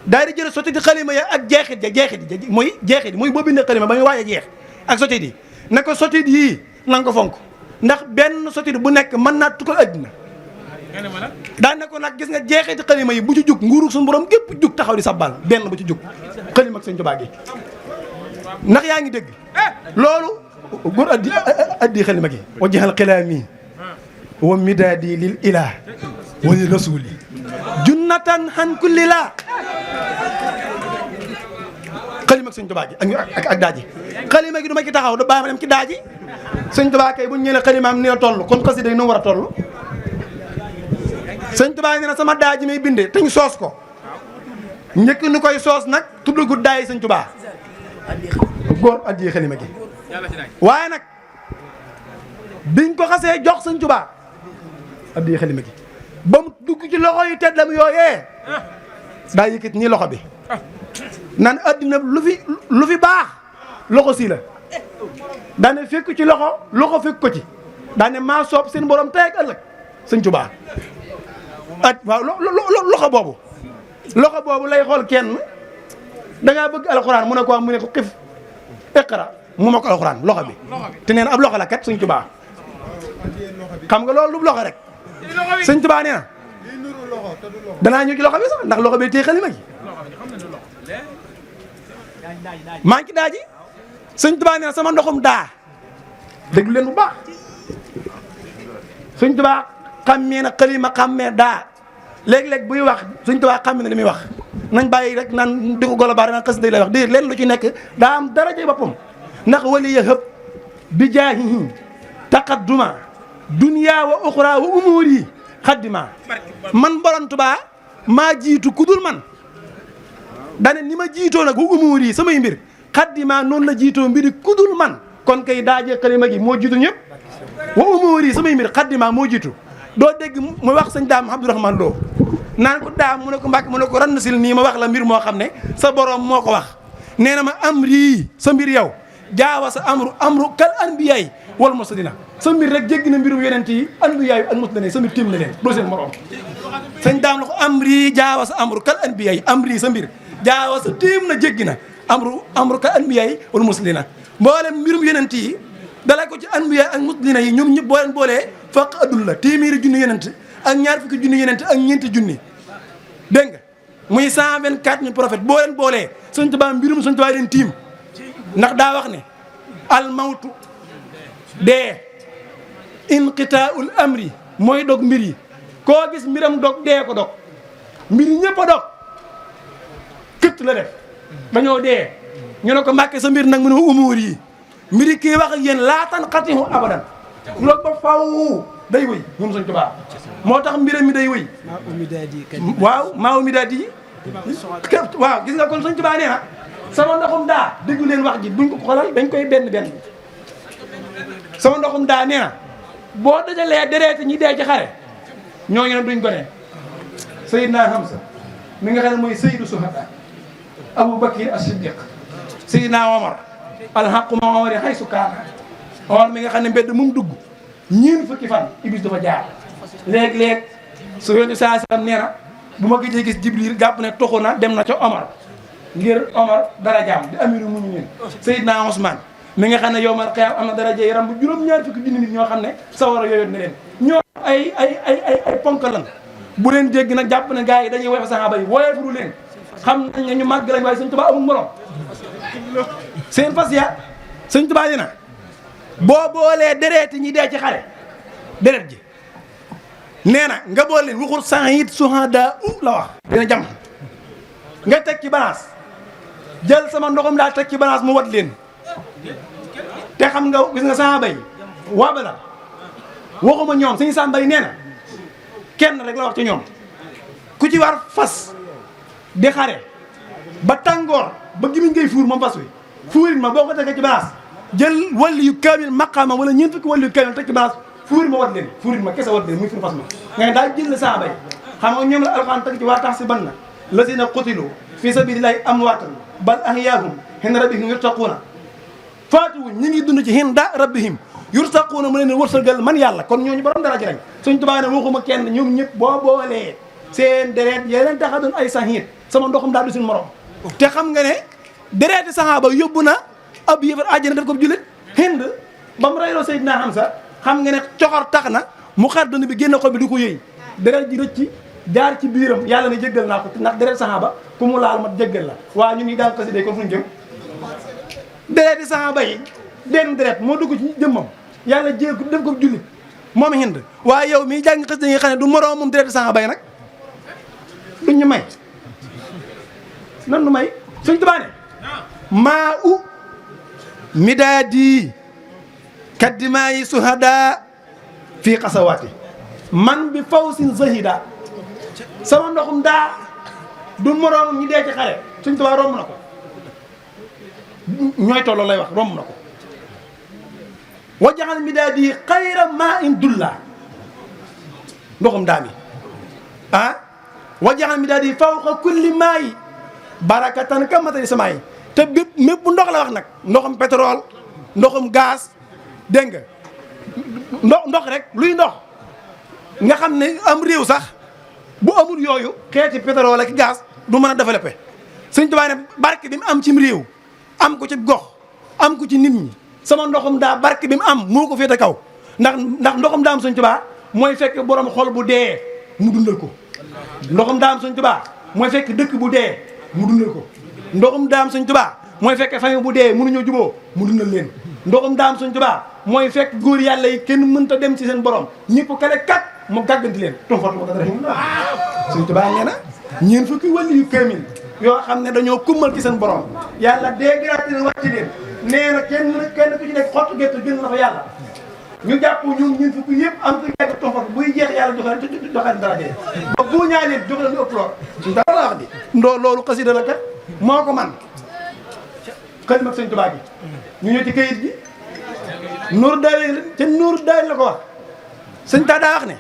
[SPEAKER 1] daal di jël sotti di xalima ya ak jeexit mooy boo bindee xalima ba muy waaj a jeex ak sotti di ne ko sotti yii na nga ko fonk ndax benn sotti bu nekk mën naa tukkal addina daan ne ko nag gis nga jeexiti xalima yi bu ci jug nguuru suñu borom gépp jug taxaw di sabbal benn bu ci jug xalima ak sëñ Tuubaa gi ndax yaa ngi dégg loolu góor addi xalima gi wajjahal xilaami wa midaadi lil ilah wa li rasuli junnatan han kulli la xalima ak sëñ Tuubaa gi ak daaji xalima gi du ma ci taxaw da bàyyi ma dem ci daaji sëñ Tuubaa kay bu ñu ñëwee xalimaam ni la toll kon xasida yi nu war a toll sëñ Tuubaa nee na sama daaji may bindee te ñu soos ko njëkk ni koy soos nag tuddagu daay sëñ Tuubaa góor addi xalima gi waaye nag biñ ko xasee jox sëñ Tuubaa addi xalima gi ba mu dugg ci loxo yu teddam yooyee daa yëkkati nii loxo bi naan addina lu fi baax loxo si la daane fekk ci loxo fekk ko ci daane maa soob seen borom tey ak ëllëg sëñ Tuubaa waaw loxo boobu lay xool kenn da ngaa bëgg alxuraan mu ne ko xif iqra mu ma ko alxuraan loxo bi te neen ab loxo la kat sëñ Tuubaa xam nga loolu du loxo rek sëñ Tuubaa nee na danaa ñëw ci loxo bi sax ndax loxo bi téye xalima gi maa ngi ci daa ji sëñ Tuubaa nee na sama ndoxum daa déglu leen bu baax sëñ Tuubaa xammee na xalima xammee daa léeg-léeg buy wax sëñ Tuubaa xammee na li muy wax nañ bàyyi rek naan di ko golo baare naan xas day lay wax déedéet leen lu ci nekk daa am daraja boppam ndax wali ya hëb bi jaahihi taqadduma dunya wa uxra wa umuri xaddima man borom Tuubaa maa jiitu kudul man dane ni ma jiitoo nag wa umuri samay mbir xaddima noonu la jiitoo mbiri kudul man kon kay daajee xalima gi moo jiitu ñëpp wa umuri samay mbir xaddima moo jiitu doo dégg mu wax sëñ daam Abdourahmane Lo naan ko daam mu ne ko Mbàkke mu ne ko rann sil nii ma wax la mbir moo xam ne sa borom moo ko wax nee na ma am rii sa mbir yow jaawa sa amru kal anbiyaay wal mursalina sa mbir rek jéggi na mbirum yonent yi anbiyaayu ak muslimiin sa mbir tiim na leen doo seen morom sëñ daam la ko amri jaawa sa amru kal anbiyaayi amri sa mbir jaawa sa tiim na jéggi na amru kal anbiyaayi wal muslimiina mboolem mbirum yonent yi dala ko ci anbiya ak muslimiina yi ñoom ñëpp boo leen boolee faq adul la téeméeri junni yonent ak ñaar fukki junni yonent ak ñeenti junni dégg nga muy 124 000 prophètes boo leen boolee Sëñ Tuubaa mbirum Sëñ Tuubaa leen tiim ndax daa wax ne al mawtu dee inqitaaul amri mooy dog mbir yi koo gis mbiram dog dee ko dog mbir yi ñëpp a dog këtt la def dañoo dee ñu ne ko Mbàkke sa mbir nag mu ne umuur yi mbiri kii wax ak yéen laatan xatihu abadan loolu ba faw day wëy moom Sëñ Tuubaa moo tax mbiram mi day wëy waaw maa umi daa di waaw gis nga kon Sëñ Tuubaa nee na sama ndoxum daa déglu leen wax ji buñ ko xoolal dañ koy benn sama ndoxum daa nee na boo dajalee dereeti ñi dee ci xare ñooñu ne duñ ko ne Seydina Hamza mi nga xam ne mooy Seydu Suhada Abu Bakr as-Siddiq Seydina Omar alxaqu ma Omar xay su kaana Omar mi nga xam ne mbedd mu dugg ñeen fukki fan Iblis dafa jaar léeg-léeg su yonent saa sallam nee na bu ma gëjee gis Jibril gàpp ne toxu na dem na ca Omar ngir Omar darajaam di amiru mu'minin Seydina Ousmane mi nga xam ne yowmal qiyaam am na daraja yaram bu juróom-ñaar fukki junni nit ñoo xam ne sawara yooyu na leen ñoo ay ponk lan bu leen dégg nag jàpp ne gars yi dañuy woy fa saxaaba yi wooyee furu leen xam nañ ne ñu màgg lañ waaye Sëñ Tuubaa amul morom seen fas ya Sëñ Tuubaa yi na boo boolee dereeti ñi dee ci xare deret ji nee na nga boole leen waxul sahid suhada la wax dina jam nga teg ci balance jël sama ndoxam daa teg ci balance mu wat leen te xam nga gis nga saxaaba yi waa Badar waxuma ñoom suñu sàmba yi nee na kenn rek la wax ci ñoom ku ci war fas di xare ba tàngoor ba gimiñ ngay fuur moom fas wi fuurit ma boo ko tegee ci balance jël wàllu yu kaamil maqaama wala ñeent fukki wàllu yu kaamil teg ci balance fuurit ma wat leen fuurit ma kese wat leen muy fuur fas ma nga daa jël la saxaaba yi xam nga ñoom la alxuraan teg ci waa tax si ban na lazina qutilu fi sabilillahi amwaatan bal ahyaahum inda rabbihim yurtaquuna faatuwuñ ñi ngi dund ci inda rabbihim yurtaquuna mu leen wërsëgal man yàlla kon ñooñu borom dara ci lañ Sëñ Tuubaa ne waxuma kenn ñoom ñëpp boo boolee seen deret yeneen taxa doon ay saxiit sama ndoxum daal du suñu morom te xam nga ne dereeti saxaaba yóbbu na ab yëfar àjjana def ko jullit Hind ba mu reyloo Seydina Hamza xam nga ne coxor tax na mu xar dënn bi génn xol bi du ko yëy deret ji rëcc jaar ci biiram yàlla ne jéggal naa ko ndax deret saxaaba ku mu laal ma jéggal la waaw ñu ngi daal xasida kon fu ñu jëm dereeti saxaaba yi benn deret moo dugg ci jëmmam yàlla jéeg def ko jullit moom Hind waaye yow mii jàng xasida yi nga xam ne du moroom moom dereeti saxaaba yi nag duñ ñu may nan nu may Sëñ Tuubaa ne maa u midaadi kaddimaayi suhada fii xasawaati man bi fawsin zahida sama ndoxum daa du moroom ñi dee ci xare Sëñ Tuubaa romb na ko ñooy tolloo lay wax romb na ko wajaxal midaadi xayra maa in dulla ndoxum daa mi wajaxal midaadi fawqa kulli maa yi barakatan ka matari sama yi te bépp mépp ndox la wax nag ndoxum pétrole ndoxum gaz dégg nga ndox rek luy ndox nga xam ne am réew sax bu amul yooyu xeeti pétrole ak gaz du mën a développé Sëñ Tuubaa ne barke bi mu am cim réew am ko ci gox am ko ci nit ñi sama ndoxum daa barke bi mu am moo ko féete kaw ndax ndoxum daa am Sëñ Tuubaa mooy fekk borom xol bu dee mu dundal ko ndoxum daa am Sëñ Tuubaa mooy fekk dëkk bu dee mu dundal ko ndoxum daa am Sëñ Tuubaa mooy fekk famille bu dee mënuñoo juboo mu dundal leen ndoxum daa am Sëñ Tuubaa mooy fekk góor yàlla yi kenn mënta dem ci seen borom ñëpp kale kat mu gàgganti leen tonfatu ma ko dara Sëñ Tuubaa nee na ñeen fukki wàllu yu kaamil yoo xam ne dañoo kummal ci seen borom yàlla dégrati leen wàcc leen nee na kenn ku ci nekk xottu gerte gën na fa yàlla ñu jàpp ñun ñeen fukki yëpp am ko yegg tonfatu buy jeex yàlla joxe dara jee ba bu ñaa leen joxe leen lu ëpp lool suñu dara la wax di loolu xasida la kat moo ko man xalima Sëñ Tuubaa gi ñu ñëw ci kayit gi nuur daay ca nuur daay la ko wax Sëñ taa daa wax ne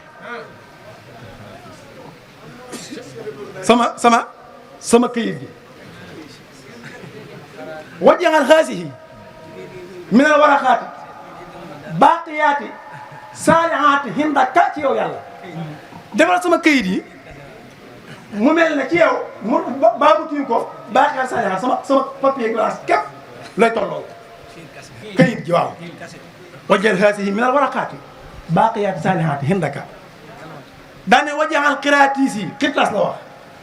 [SPEAKER 1] sama kayit gi wajjaxal xaasihi minal waraxaati baaqiyaati saalihaati hindaka ci yow yàlla defal sama këyit yi mu mel ne ci yow mu baabu tiim ko baaqiyaat saalihaat sama papier glace képp lay tolloo këyit gi waaw wajjal haasihi minal waraqaati baaqiyaat saalihaati hindaka daane wajjaxal xiraatiis yi xitlas la wax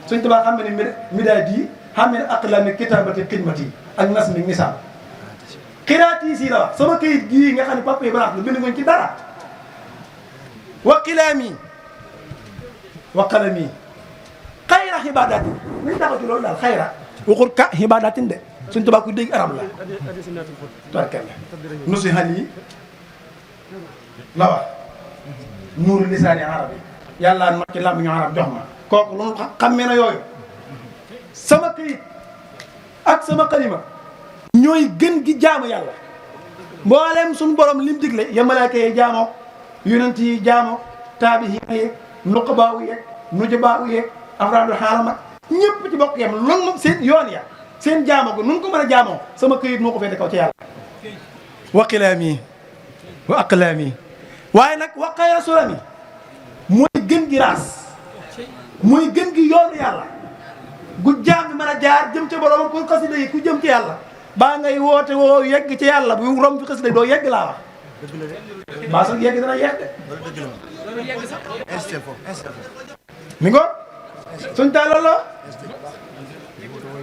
[SPEAKER 1] suñ tubaa xam ne midaad yi xam ne aqlami kitaabati xidmati ak nasmi nisaab xiraatiis yi la wax sama këyit gii nga xam ne papier glace la bind ngoñ ci dara wa qilaami wa qalami xayra xibaadatin nañ taxaw ci loolu daal xayra waxul ka xibaadatin de suñ tubaa ku dégg arab la tarkalla nusi xal yi la wax nuuru lisaani arabi yàlla ma ci làmmiñu arab jox ma kooku lu xammee na yooyu sama këyit ak sama xalima ñooy gën gi jaamu yàlla mboolem suñu borom lim digle ya malaaka yi jaamoo yonent yi jaamoo taabihiina yeeg nuqabaawu yeeg nujabaawu yeeg afraadul xaalam ak ñëpp ci bokk yam loolu moom seen yoon ya seen jaamoo ko nun ko mën a jaamoo sama këyit moo ko féete kaw ci yàlla wa qilaami wa aqlaami waaye nag wa xayra sulami mooy gën gi raas mooy gën gi yoonu yàlla gu jaam bi mën a jaar jëm ca borom ko xasida yi ku jëm ci yàlla baa ngay woote woo yegg ci yàlla bu rom fi xasida yi doo yegg laa wax baa sax yegg dana yegg de mi ngo suñ taa loolu la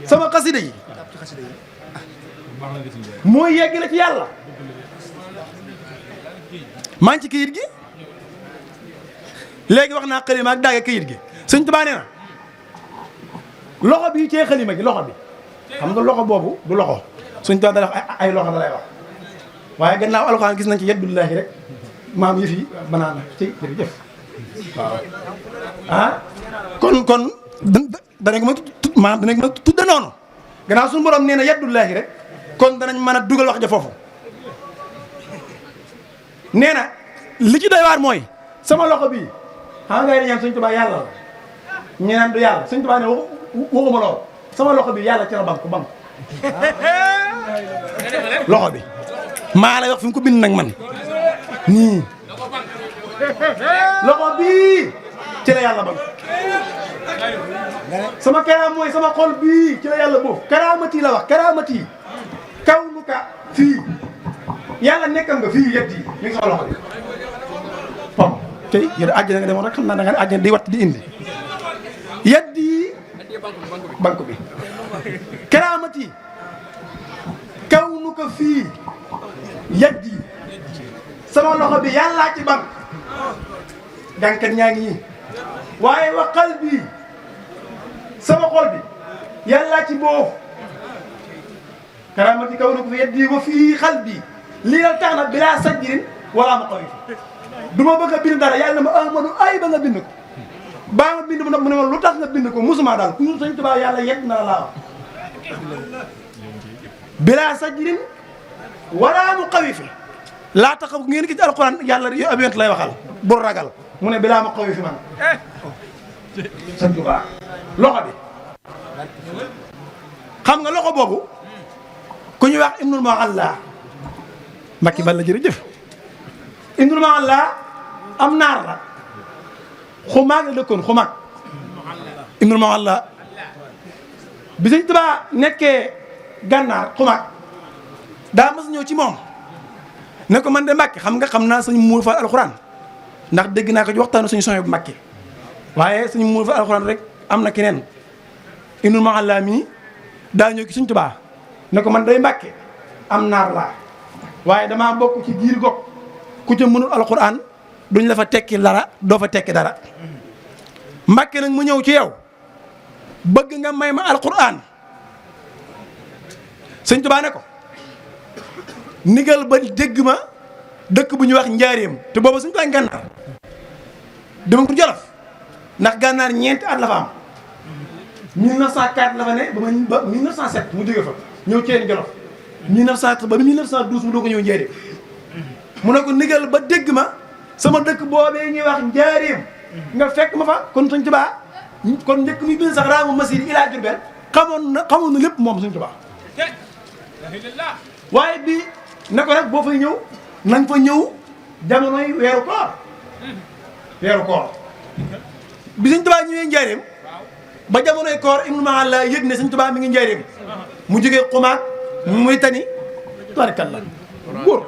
[SPEAKER 1] sama xasida yi mooy yegg la ci yàlla maa ngi ci këyit gi léegi wax naa xalima ak daaga këyit gi Sëñ Tuubaa nee na loxo bi cee xalima gi loxo bi xam nga loxo boobu du loxo Sëñ Tuubaa da wax ay loxo da lay wax waaye gannaaw alxuraan gis nañ ci yaddullaahi rek maam yëf yi banaana ci jërëjëf waaw ah kon danañ ko mën a tudde noonu gannaaw suñu borom nee na yaddullaahi rek kon danañ mën a dugal wax ja foofu nee na li ci doy waar mooy sama loxo bii xam nga ñaan Sëñ Tuubaa yàlla la ñu naan du yàlla Sëñ Tuubaa ne waxuma lool sama loxo bi yàlla ci la banku loxo bi maa lay wax fi mu ko bind nag man nii loxo bii ci la yàlla banku sama karaam mooy sama xol bii ci la yàlla boofu karaamati la wax karaamati kaw nu ka fii yàlla nekkal nga fii yet yi mi ngi sama loxo bi pom tey yéen àjjana nga demoon rek xam naa da nga ne àjjana di watt di indi yet yi banque bi karaamati kaw nu ko fii yet yi sama loxo bi yàllaa ci banque jànkat ñaa ngi ñii waaye wa xal bii sama xol bi yàllaa ci boofu karaamati kaw nu ko fi yet yi wa fii xal bii lii la tax nag bilaa sajjirin wala ma xaw du ma bëgg a bind dara yàlla na ma Ahmadu ay ba nga bind ko baa nga bind mu nag mu ne ma lu tax nga bind ko musuma daal ku ñu Sëñ Tuubaa yàlla yegg na la laa wax bilaa sajjirin wala mu xawi fi laa tax ngeen gis alxuraan yàlla yo ab yonent lay waxal bul ragal mu ne bilaa ma xawi fi man Sëñ Tuubaa loxo bi xam nga loxo boobu ku ñuy wax Ibnul Mualla Mbacke Balla jërëjëf Ibnul Mualla am naar la xumaag la dëkkoon xumaag Ibnul Mualla bi Sëñ Tuubaa nekkee gànnaar xumaag daa mas ñëw ci moom ne ko man de Mbacke xam nga xam naa suñu muur fa alxuraan ndax dégg naa ko ci waxtaanu suñu soxna bu Mbacke waaye suñu muur fa alxuraan rek am na keneen Ibnul Mualla mii daa ñëw ci Sëñ Tuubaa ne ko man day Mbacke am naar laa waaye damaa bokk ci giir gog ku ca mënul alxuraan duñ la fa tekki dara doo fa tekki dara Mbàkke nag mu ñëw ci yow bëgg nga may ma alxuraan Sëñ Tuubaa ne ko nigal ba dégg ma dëkk bu ñuy wax njaareem te booba Sëñ Tuubaa gànnaar dama ko Jolof ndax gànnaar ñeenti at la fa am 1904 la fa ne ba 1907 mu jóge fa ñëw Ceeni Jolof 1907 ba 1912 mu doo ko ñëw njaareem mu ne ko nigal ba dégg ma sama dëkk boobee ñuy wax njaareem nga fekk ma fa kon Sëñ Tuubaa kon njëkk muy bind sax raamu machine ilaa Jurbel xamoon na lépp moom Sëñ Tuubaa waaye bi ne ko rek boo fay ñëw na nga fa ñëw jamonoy weeru koor bi Sëñ Tuubaa ñëwee njaareem ba jamonoy koor Ibnu Mahalla yëg ne Sëñ Tuubaa mi ngi njaareem mu jógee xumaag muy tani tubaarkalla góor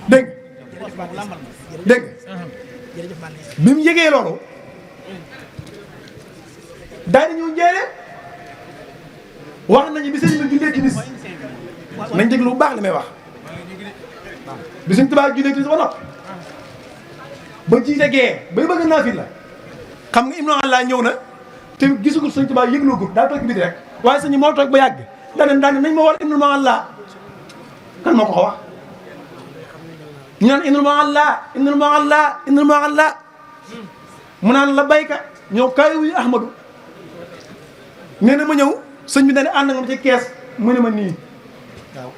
[SPEAKER 1] dégg bi mu yëgee loolu daal di ñëw njaareem wax nañu bi sëñ bi jullee timis nañ déglu bu baax li may wax bi Sëñ Tuubaa jullee timis ba noppi ba jiite gee bay bëgg naafila la xam nga Ibnu Mahalla ñëw na te gisugul Sëñ Tuubaa yëglugul daa toog biti rek waaye sëñ moo toog ba yàgg daane nañ ma war Ibnu Mahalla kan moo ko wax ñu naan Ibnu Mahalla mu naan la bayka ñëw kaay wuyu Ahmadu nee na ma ñëw sëñ bi dañ ànd nga ma ci kees mu ne ma nii waaw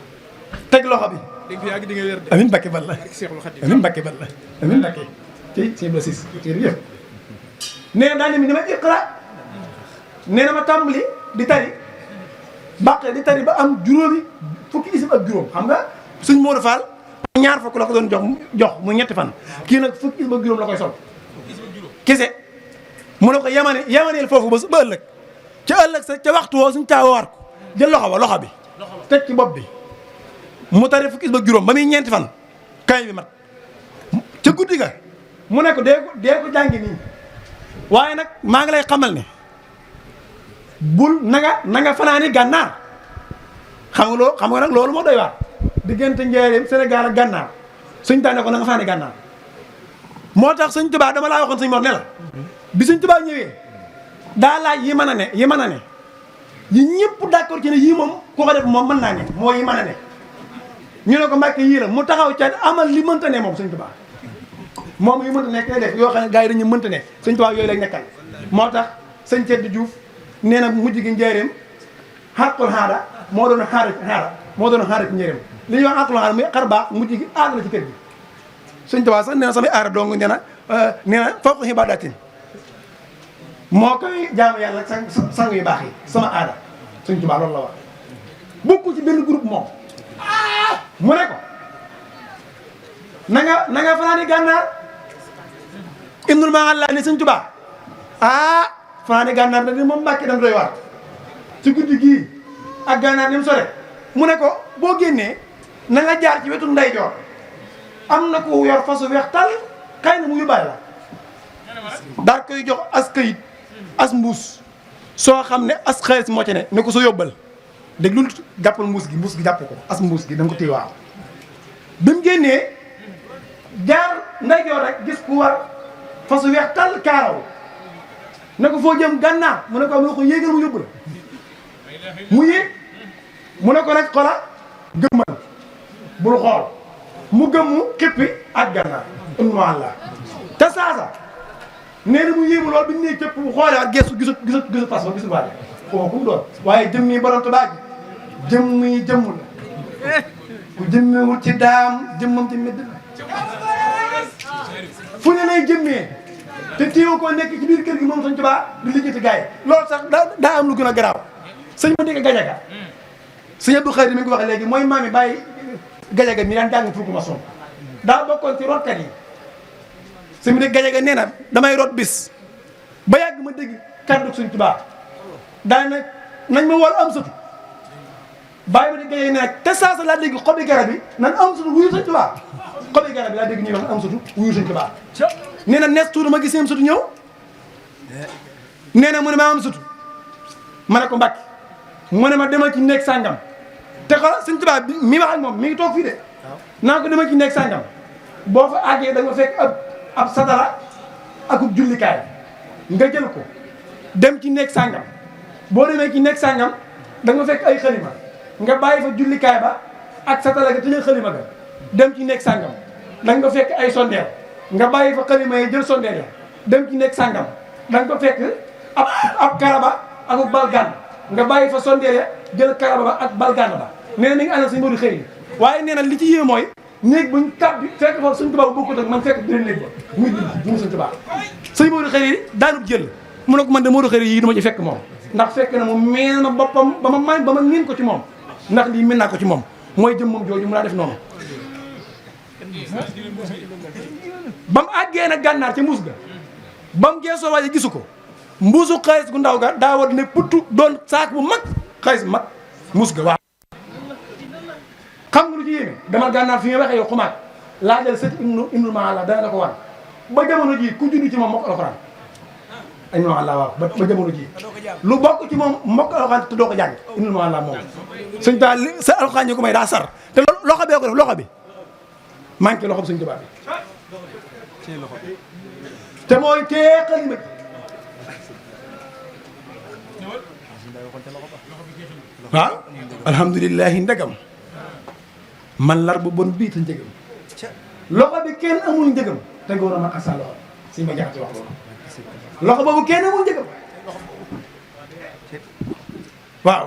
[SPEAKER 1] teg loxo bi. dégg nga di nga wér de. amiin Mbacke Balla amiin Mbacke Balla amiin Mbacke tey sëñ Ba Sis jërëjëf nee na daal ni ma iqra nee na ma tàmbali di tari bàqe di tari ba am juróomi fukki isib ak juróom xam nga sëñ Modou Fall ñaar fukk la ko doon jox mu ñetti fan kii nag fukki isib ak juróom la koy sol kese mu ne ko yamaneel foofu ba ëllëg ca ëllëg sa ca waxtu woo suñ caawa war ko jël loxo bi teg ci bopp bi mu tari fukki ba juróom ba muy ñeenti fan kay bi mat ca guddi ga mu ne ko dee ko jàngi nii waaye nag maa ngi lay xamal ne bul na nga fanaani gànnaar xam nga nag loolu moo doy waar diggante Njaaréem Sénégal ak gànnaar suñ tànnee ko na nga fanaani gànnaar moo tax Sëñ Tuubaa dama laa waxoon Sëñ Mor ne la bi Sëñ Tuubaa ñëwee daa laaj yi mën a ne yi ñëpp d'accord ci ne yii moom ku ko def moom mën naa ne moo yi mën a ne ñu ne ko Mbàkke yii la mu taxaw ca amal li mënta ne moom Sëñ Tuubaa moom yu mënta ne kay def yoo xam ne gars yi dañu mënta ne Sëñ Tuubaa yooyu lay nekkal moo tax sëñ Tedd Diouf nee na mujj gi Njaaréem xàqul xaada moo doon xaara ci Njaaréem li ñuy wax xàqul xaada muy xar baax mujj gi aada la ci kër gi Sëñ Tuubaa sax nee na samay aara dong nee na fawqa xibaadatin moo koy jaamu yàlla sang yu baax yi sama aada Sëñ Tuubaa loolu la wax bokku ci benn groupe moom mu ne ko na nga fanaani gànnaar Ibnu Mahalla ni Sëñ Tuubaa fanaani gànnaar da di moom Mbàkke dam doy war ci guddi gii ak gànnaar ni mu sore mu ne ko boo génnee na nga jaar ci wetu ndeyjoor am na ku yor fasu weex tal xëy na mu yóbbaale la daal koy jox as këyit as mbuus soo xam ne as xaalis moo ci ne ko soo yóbbal déglul jàppal mbuus gi jàpp ko as mbuus gi da nga ko téye waaw bi mu génnee jaar ndeyjoor rek gis ku war fasu weex tal kaaraw ne ko foo jëm gànnaar mu ne ko am na ko yéegal mu yóbbu la mu yéeg mu ne ko nag xola gëmmal bul xool mu gëmmu xippi ak gànnaar Ibnu Mahalla te saasa nee na mu yéemu lool bi ñu nee cëpp bu xoolee waat gestu gisut fas ba gisul waale xaw ku mu doon waaye jëm nii borom Tuubaa ji jëmm yi jëmm la ku jëmmewul ci daam jëmmam ci medd fu ne lay jëmmee te téew koo nekk ci biir kër gi moom Sëñ Tuubaa di lijjati gars yi loolu sax daa am lu gën a garaaw sëñ ma dégg Gajaga sëñ Abdou Khadre mi ngi ko wax léegi mooy maami bàyyi Gajaga mi daan jàng fulku ma son daa bokkoon ci rotkat yi sëñ bi de Gajaga nee na damay rot bis ba yàgg ma dégg kàddu Sëñ Tuubaa daane nag nañ ma wol am satu bàyyi ma de Gajaga nee na te saasa laa dégg xobi garab yi nan am satu wuyu Sëñ Tuubaa xobi garab yi laa dégg ñuy wax am satu wuyu Sëñ Tuubaa nee na nees tuuti ma gis am satu ñëw nee na mu ne ma am satu ma ne ko Mbàkke mu ne ma demal ci nekk sàngam te xoolal Sëñ Tuubaa bi mi wax ak moom mi ngi toog fii de naa ko demal ci nekk sàngam boo fa àggee da nga fekk ab satala akub jullikaay nga jël ko dem ci nekk sàngam boo demee ci nekk sàngam da nga fekk ay xalima nga bàyyi fa jullikaay ba ak satala ga tëjal xalima ga dem ci nekk sàngam da nga fekk ay sondeel nga bàyyi fa xalima yi jël sondeel ya dem ci nekk sàngam da nga ko fekk ab karaba akub balgaan nga bàyyi fa sondeel ya jël karaba ba ak balgaan ba nee na mi ngi àndal Sëñ Moodu xëy waaye nee na li ci yée mooy néeg buñ tàbbi fekk foofu Sëñ Tuubaa bu bokkut ak man fekk beneen néeg ba muy mu Sëñ Tuubaa Sëñ Moodu xëy daanub jël mu ne ko man de Moodu xëy yi du ma ci fekk moom ndax fekk na mu meen ma boppam ba ma miin ko ci moom ndax lii mën naa ko ci moom mooy jëm moom jooju mu laa def noonu ba mu àggee nag gànnaar ca mbuus ga ba mu geesoo waaye gisu ko mbuusu xaalis gu ndaw ga daa war ne puttu doon saak bu mag xaalis bu mag mbuus ga waaw xam nga lu ci yéeme dama gànnaar fi nga waxee yow xumaat laa jël sët ibnu maala dana la ko wan ba jamono ji ku juddu ci moom mokk alxuraan ibnu maala waaw ba jamono ji lu bokk ci moom mokk alxuraan te doo ko jàng ibnu maala moom sëñ Tuubaa li sa alxuraan ñu ko may daa sar te loxo bee ko def loxo bi manqué loxo bi sëñ Tuubaa bi te mooy tee xalima bi waaw alhamdulilahi ndegam man lar bu bon bii te njëgam loxo bi kenn amul njëgam te góor a ma asa loxo suñ ma jaxati wax loolu loxo boobu kenn amul njëgam waaw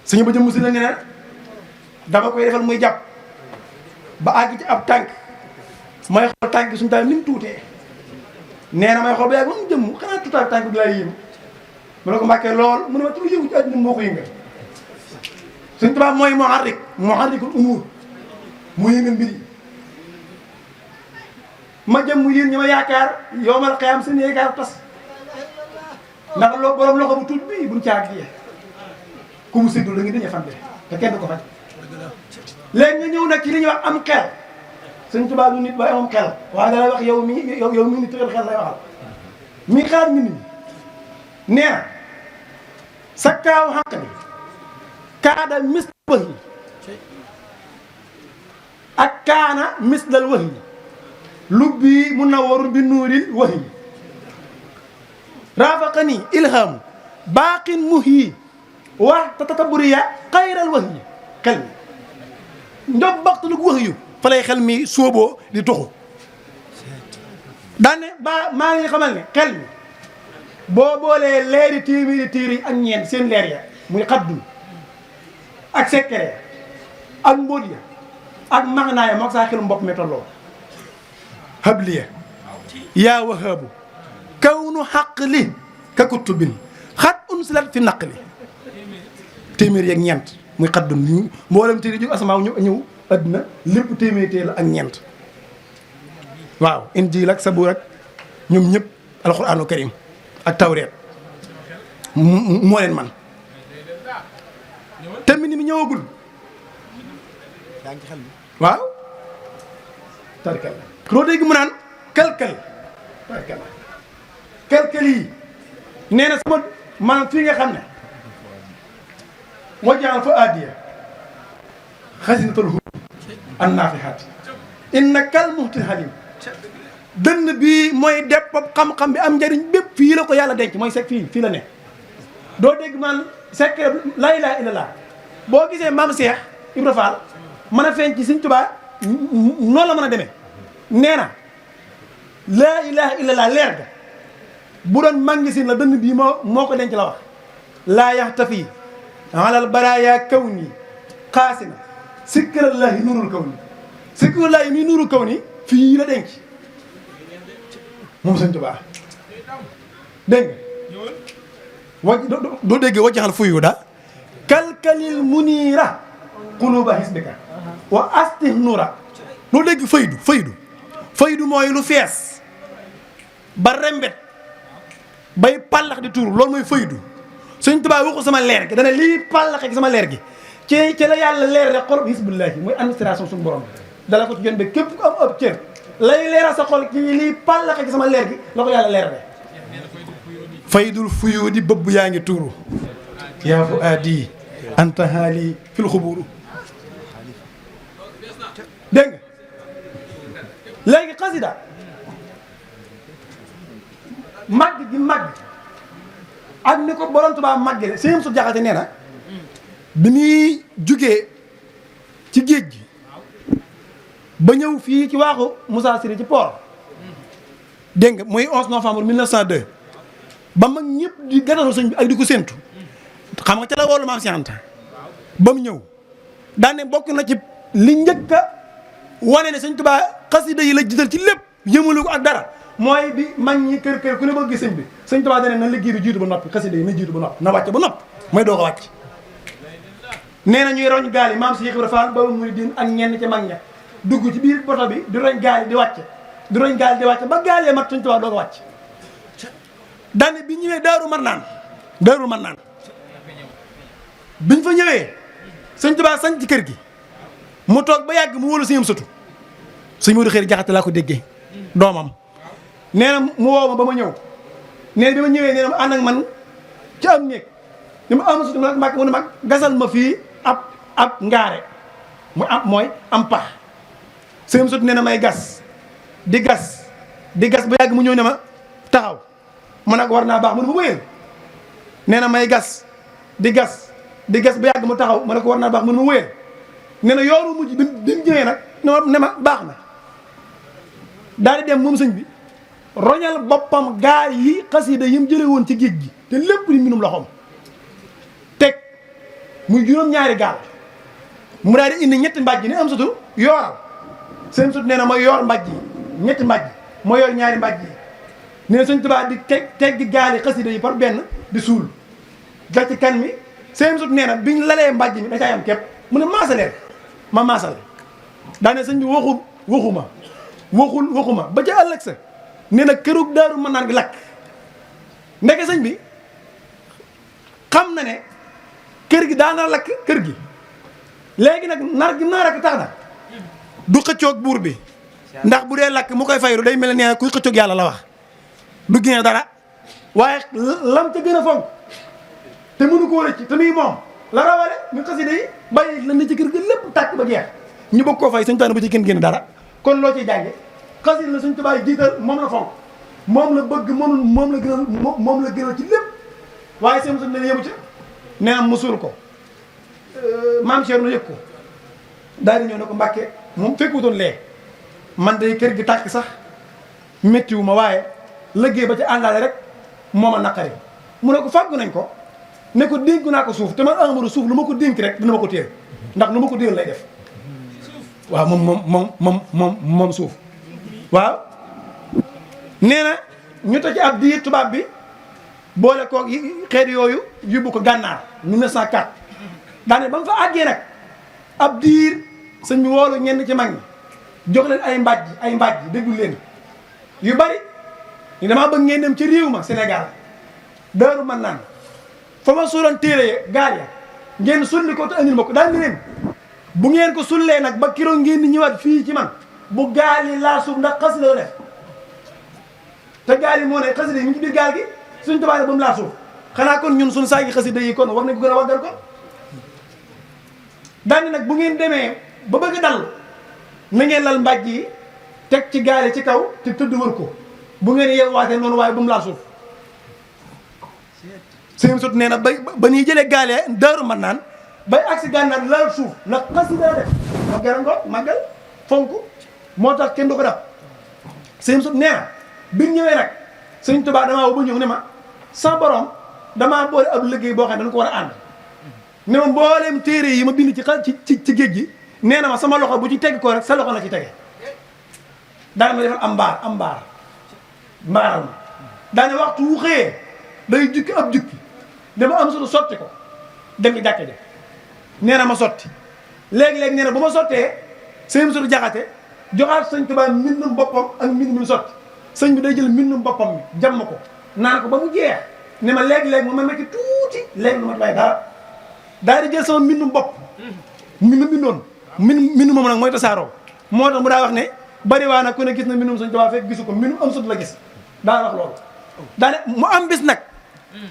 [SPEAKER 1] suñu bëjë musi la ne dama koy defal muy jàpp ba àgg ci ab tànk may xool tànk suñu taal ni mu tuutee nee na may xool ba yàgg moom jëmm xanaa tuutaay tànk bi laa yéem mu ne ko mbàkkee lool mu ne ma tuuti yëngu ci àddina moo ko yëngal suñ tubaab mooy muharrikul umuur mu yëngal mbir yi ma jëm mu yéen ñi ma yaakaar yowmal xiyaam seen yaakaar tas ndax loo borom loxo bu tuut bii buñ caag jiyee ku mu séddul da nga dañu fante te kenn du ko faj léegi nga ñëw nag ci li ñuy wax am xel suñ tubaab lu nit waaye amam xel waaye dalay wax yow mi nit tëral xel lay waxal mi xaar mi nit ñi nee na sa kaaw xàq bi kaada misl wax yi ak kaana mislal wax yi lubbi munawwarun bi nuuril wax yi raafaqani ilham baaqin muhyi wax tataburiya xayral wax yi xel mi njob baxtalug wax yu fa lay xel mi sóoboo di tuxu daane ba maa ngi xamal ne xel mi boo boolee leeri téeméeri téere yi ak ñeent seen leer ya muy xaddul ak sekkere ak mbóot ya ak magnaaya mook saa xelum bopp mi tolloo habliya yaa wahaabu kawnu xaq li ka kutubin xat unsilat fi naq li téeméer yeeg ñeent muy xaddun mboolem téere jóg asamaaw ñëw adduna lépp téeméer téere la ak ñeent waaw injiil ak sabuur ak ñoom ñëpp alquraanu karim ak tawreet moo leen man te mbind mi ñëwagul waaw tarkal loo dégg mu naan kalkal kalkal yi nee na sama maanaam fii nga xam ne wajaan fa addiya xasinatul hu an naafihaat inna kal muhtil halim dënn bi mooy deppab xam-xam bi am njëriñ bépp fii la ko yàlla denc mooy sek fii la ne doo dégg man secret laa ilaaha illallaah boo gisee maam Cheikh Ibra Fall mën a feeñ ci Sëñ Tuubaa noonu la mën a demee nee na laa ilaaha illallaah leer ga bu doon magasin la dënn bii moo ko denc la wax laa yaxtafi alal baraaya kaw nii xaasina sikrallaahi nuurul kaw ni sikrallaahi mi nuurul kaw ni fii la denc moom Sëñ Tuubaa dégg nga doo dégg wajjaxal fuyu da kalkalil muniira quluba hisbika wa astih nuura doo dégg faydu mooy lu fees ba rembet bay pàllax di tuur loolu mooy faydu Sëñ Tuubaa waxu sama leer gi dana lii pàllaxe gi sama leer gi ci la yàlla leer rek xol hisbullahi muy administration suñu borom dala ko ci jon be képp ku am ëpp cër lay leeral sa xol ci lii pàllaxe gi sama leer gi la ko yàlla leer rek faydul fuyu di bëbb yaa ngi tuuru yaa fu aadi anta haali fil xuburu dégg nga léegi xasida màgg gi màgg ak ni ko borom Tuubaa màggee sëñ su jaxate nee na bi muy jugee ci géej gi ba ñëw fii ci waaxu Moussa Siri ci port dégg nga muy 11 novembre 1902 ba mag ñëpp di gàttal sëñ bi ak di ko séntu xam nga ca la woolu maam si Anta ba mu ñëw daane bokk na ci li njëkk a wane ne Sëñ Tuubaa xasida yi la jiital ci lépp yëmulu ko ak dara mooy bi mag ñi kër ku ne bëgg sëñ bi Sëñ Tuubaa dane na liggéey bi jiitu ba noppi xasida yi na jiitu ba noppi na wàcc ba noppi mooy doo ko wàcc nee na ñuy roñ gaal yi maam si Ibra Fall ba muy din ak ñenn ca mag ña dugg ci biir boto bi di roñ gaal yi di wàcce di roñ gaal yi di wàcce ba gaal yee mat Sëñ Tuubaa doog a wàcc daane bi ñëwee Daaru Marnaan biñ fa ñëwee Sëñ Tuubaa sañ ci kër gi mu toog ba yàgg mu wóolu Sëñ Amsatu Sëñ Moodu Xëri Jaxate laa ko déggee doomam nee na mu woo ma ba ma ñëw nee na bi ma ñëwee nee na mu ànd ak man ci am néeg ni ma Amsatu mu nag mu ne mag gasal ma fii ab ngaare mu am mooy am pax Sëñ Amsatu nee na may gas di gas ba yàgg mu ñëw ne ma taxaw ma nag war naa baax mu ne ma wéyal nee na may gas di gas ba yàgg mu taxaw ma ne ko war naa baax mu ne ma wéyal nee na yoonu mujj bi mu ñëwee nag ne ma baax na daal di dem moom sëñ bi roñal boppam gaal yi xasida yi mu jële woon ci géej gi te lépp li mbinum loxoom teg muy juróom-ñaari gaal mu daal di indi ñetti mbàjj ni am sutu yooral seen sut nee na ma yor mbàjj yi ñetti mbàjj ma yor ñaari mbàjj yi nee na Sëñ Tuubaa di teg di gaal yi xasida yi par benn di suul da ci kan mi seen sut nee na biñ lalee mbàjj mi da caay am képp mu ne maasaleen ma maasal daane sëñ bi waxuma ba ca ëllëg sa nee na kërug Daaru Marnaan gi lakk ndeke sëñ bi xam na ne kër gi daana lakk kër gi léegi nag naar ak tax na du xëccoog buur bi ndax bu dee lakk mu koy fayru day mel ne nee kuy xëccoog yàlla la wax du génne dara waaye lam ca gën a fonk te mënu koo rëcc te muy moom la rawale ñu xasida yi bàyyi la ne ci kër gi lépp tàkk ba jeex ñu bëgg koo fay Sëñ Tuubaa bu ci kenn génn dara kon loo ciy jànge xasida la Sëñ Tuubaa jiital moom la fonk moom la bëgg moom la gënal ci lépp waaye seen suñ ne yëmu ci nee am musul ko maam Cheikh na yëg ko daal di ñëw ne ko Mbàkke moom fekkutoon lee man day kër gi tàkk sax méttiwu ma waaye liggéey ba ci àndaale rek moo ma naqari mu ne ko fàggu nañ ko ne ko dénk naa ko suuf te man Ahmadu suuf lu ma ko dénk rek dina ma ko téel ndax lu ma ko déel lay def waaw moom suuf waaw nee na ñu toj ab diir tubaab bi boole koog xeet yooyu yóbbu ko gànnaar 1904 daane ba mu fa àggee nag ab diir sëñ bi woolu ñenn ci mag ñi jox leen ay mbàjj déglu leen yu bari ni damaa bëgg ngeen dem ci réew ma Sénégal Daaru Marnaan fa ma suuloon téere gaal ya ngeen sulli ko te andil ma ko daal ni leen bu ngeen ko sullee nag ba kiro ngeen di ñëwaat fii ci man bu gaal yi laa suuf ndax xasida la def te gaal yi moo ne xasida yi mu ci biir gaal gi suñ tubaab ba mu laa suuf xanaa kon ñun suñ saagi xasida yi kon war nañ ko gën a waggal ko daal nag bu ngeen demee ba bëgg dal na ngeen lal mbàjj yi teg ci gaal yi ci kaw te tëdd wër ko bu ngeen yeewaatee noonu waaye bu mu laa suuf seen sut nee na ba ñuy jëlee gaal yi Daaru Marnaan bay agsi gànnaar laal suuf ndax xasida la def ma garan ko màggal fonk moo tax kenn du ko def seen sut nee na bi ñëwee nag Sëñ Tuubaa damaa woo ba ñëw ne ma sa borom damaa boole ab liggéey boo xam ne dañu ko war a ànd ne ma mbooleem téere yi ma bind ci géej gi nee na ma sama loxo bu ci teg ko rek sa loxo la ci tege daana ma defal am mbaaral ma daane waxtu wu xëyee day jukki ab jukki dama am solo sotti ko dem ci jàkka ja nee na ma sotti léegi-léegi nee na bu ma sottee sëñ Sëñ Jaxate joxaat Sëñ Tuubaa mbindum boppam ak mbind mi sotti sëñ bi day jël mbindum boppam mi jàmm ko naan ko ba mu jeex ne ma léegi-léegi mu ma mekki tuuti léegi lu ma waaye dara daal di jël sama mbindum bopp mi ma bindoon mbindum moom nag mooy tasaaroo moo tax mu daa wax ne bari waa nag ku ne gis na mbindum Sëñ Tuubaa fekk gisu ko mbindum am sut la gis daa wax loolu daane mu am bis nag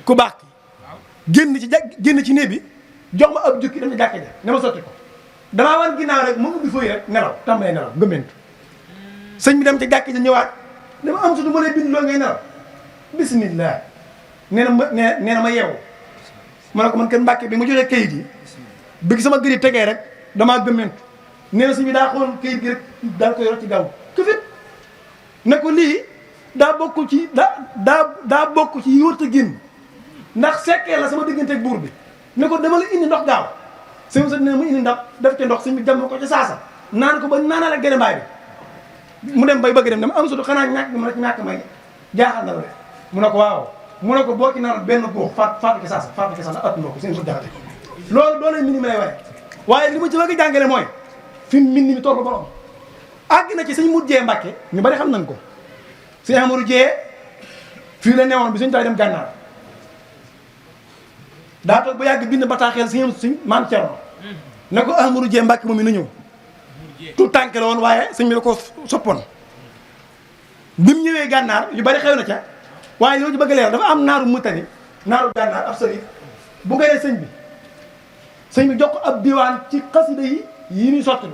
[SPEAKER 1] ku baax ki génn ci néeg bi jox ma ab jukki dem ci jàkka ja ne ma sotti ko damaa wan ginnaaw rek mu ubbi fooy rek nelaw tàmbalee nelaw gëmmentu sëñ bi dem ci jàkka ja ñëwaat dama am sutu ma lay bind loo ngay nelaw bismillah nee na ma yeewu ma ne ko man kenn Mbàkke bi ma joxee kayit yi bi sama gëri tegee rek damaa gëmmentu nee na sëñ bi daa xool kayit gi rek daal ko yor ci gaaw këfit ne ko lii daa bokk ci daa bokk ci yóot a génn ndax sekkee la sama diggante ak buur bi ne ko dama la indi ndox gaaw sëñ bi ne mu indi ndax def ci ndox sëñ bi jàmm ko ci saasa naan ko ba naanal ak gën mbaay bi mu dem bay bëgg dem dama am sutu xanaa ñàkk may jaaxal na la de mu ne ko waaw mu ne ko boo ci naan benn góox faatu ki saasa at na ko sëñ bi jaxate loolu doole mbind mi lay waree waaye li ma ci bëgg jàngale mooy fi mbind mi toll borom àgg na ci sëñ mujjee Mbàkke ñu bari xam nañ ko sëñ Amadou Jee fii la newoon bi suñu tay dem gànnaar daa toog ba yàgg bind bataaxeel suñ maam Cerno ne ko Amadou Jee Mbàkke moom mi na ñëw tout tànk la woon waaye sëñ bi da ko soppoon bi mu ñëwee gànnaar yu bari xew na ca waaye loolu ci bëgg leer dafa am naaru Mutani naaru gànnaar ab sëriñ bu gënee sëñ bi jox ko ab diwaan ci xasida yi ñuy sotti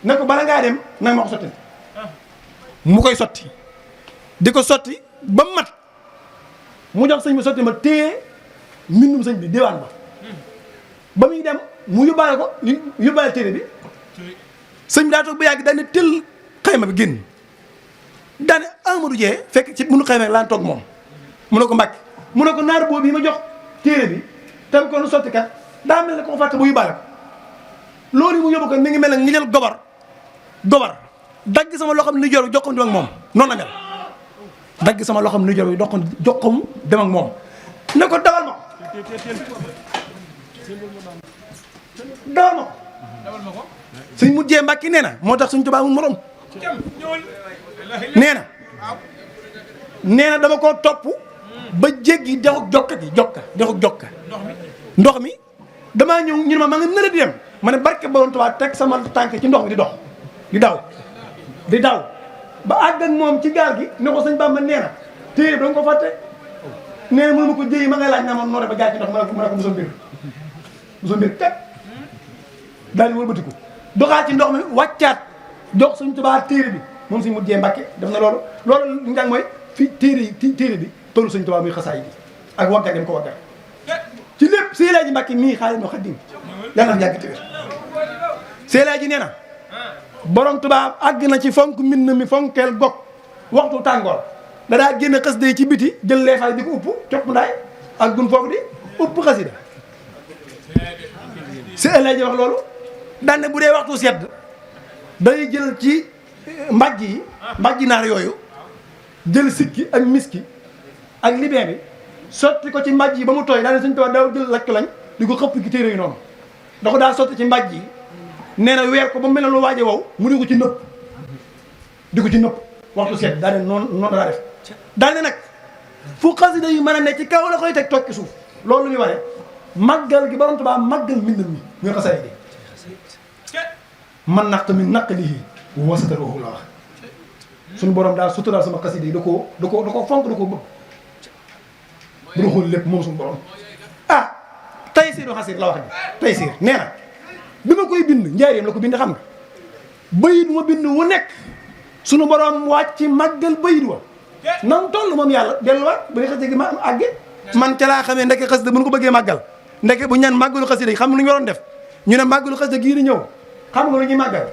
[SPEAKER 1] ne ko bala ngaa dem nag ma ko sotti mu koy sotti di ko sotti ba mat mu jox sëñ bi sotti ma téye mbindum sëñ bi diwaan ba muy dem mu yóbbaale ko yóbbaale téere bi sëñ bi daa toog ba yàgg daal ne tël xayma bi génn daane Amadou Dieng fekk ci munu xayma laan toog moom mu ne ko Mbàkke mu ne ko naar boobu yi ma jox téere bi tam ko nu sotti kat daa mel ne ko fàtte bu yóbbaale ko loolu yi mu yóbbu ko mi ngi mel ne ngi jël gobar dagg sama loxoom ni jor joxam dem ak moom noonu la mel dagg sama loxoom ni jor joxam dem ak moom ne ko dawal ma ko suñ mujjee Mbàkke nee na moo tax suñ Tuubaa mu morom nee na dama koo topp ba jéggi dexuk jokka ndox mi damaa ñëw ñu ne ma nga nële di dem ma ne barke Borom Tuubaa teg sama tànk ci ndox mi di daw ba àgg ak moom ci gaal gi ne ko sëñ Bamba nee na téere bi da nga ko fàtte nee na mënu ma ko jëyi ma ngay laaj naa ma noo def ba jaar ci ndox ma ne ko mosa mbir teg daal di wëlbatiku doxaat ci ndox mi wàccaat jox suñ Tuubaa téere bi moom suñ mujjee Mbàkke def na loolu njàng mooy fi téere bi tollu suñ Tuubaa muy xasaay bi ak waggat dem ko waggat ci lépp Seelaaji Mbàkke mii Xaadimu Xaadim yàlla na yàgg téwér Seelaaji nee na borom Tuubaa àgg na ci fonk mbind mi fonkeel gog waxtu tàngoor da daa génn xasida yi ci biti jël leefaay di ko upp copp ndaay ak gun foofu di upp xasida Seelaaji wax loolu daan ne bu dee waxtu sedd day jël ci mbàjj naar yooyu jël sikki ak miski ak libin bi sotti ko ci mbàjj yi ba mu tooy daane suñu Tuubaa daaw jël lacc lañ di ko xëpp ki téere yi noonu da ko daa sotti ci mbàjj yi nee na weer ko ba mel ne lu waaje wow mu di ko ci nëpp waxtu seet daa ne noonu daa def daal ne nag fu xasida yu mën a ne ci kaw la koy teg toog ci suuf loolu lu ñuy waree màggal gi Borom Tuubaa màggal mbindam mi muy xasida gi man naq tamit naq lii wasatarohu la wax suñu borom daal suturaal sama xasida yi da koo fonk da koo bëgg bu da xool lépp moom suñu borom Taysiiru Xasiir la wax ji Taysiir nee na bi ma koy bind njaareem la ko bind xam nga bayit ma bind wu nekk suñu borom wàcc màggal bayit wa nam toll moom yàlla delluwaat ba xasida gi ma am àgge man ca laa xamee ndeke xasida bu ñu ko bëggee màggal ndeke bu ñaan màggalu xasida yi xam lu ñu waroon def ñu ne màggalu xasida gii di ñëw xam nga lu ñuy màggal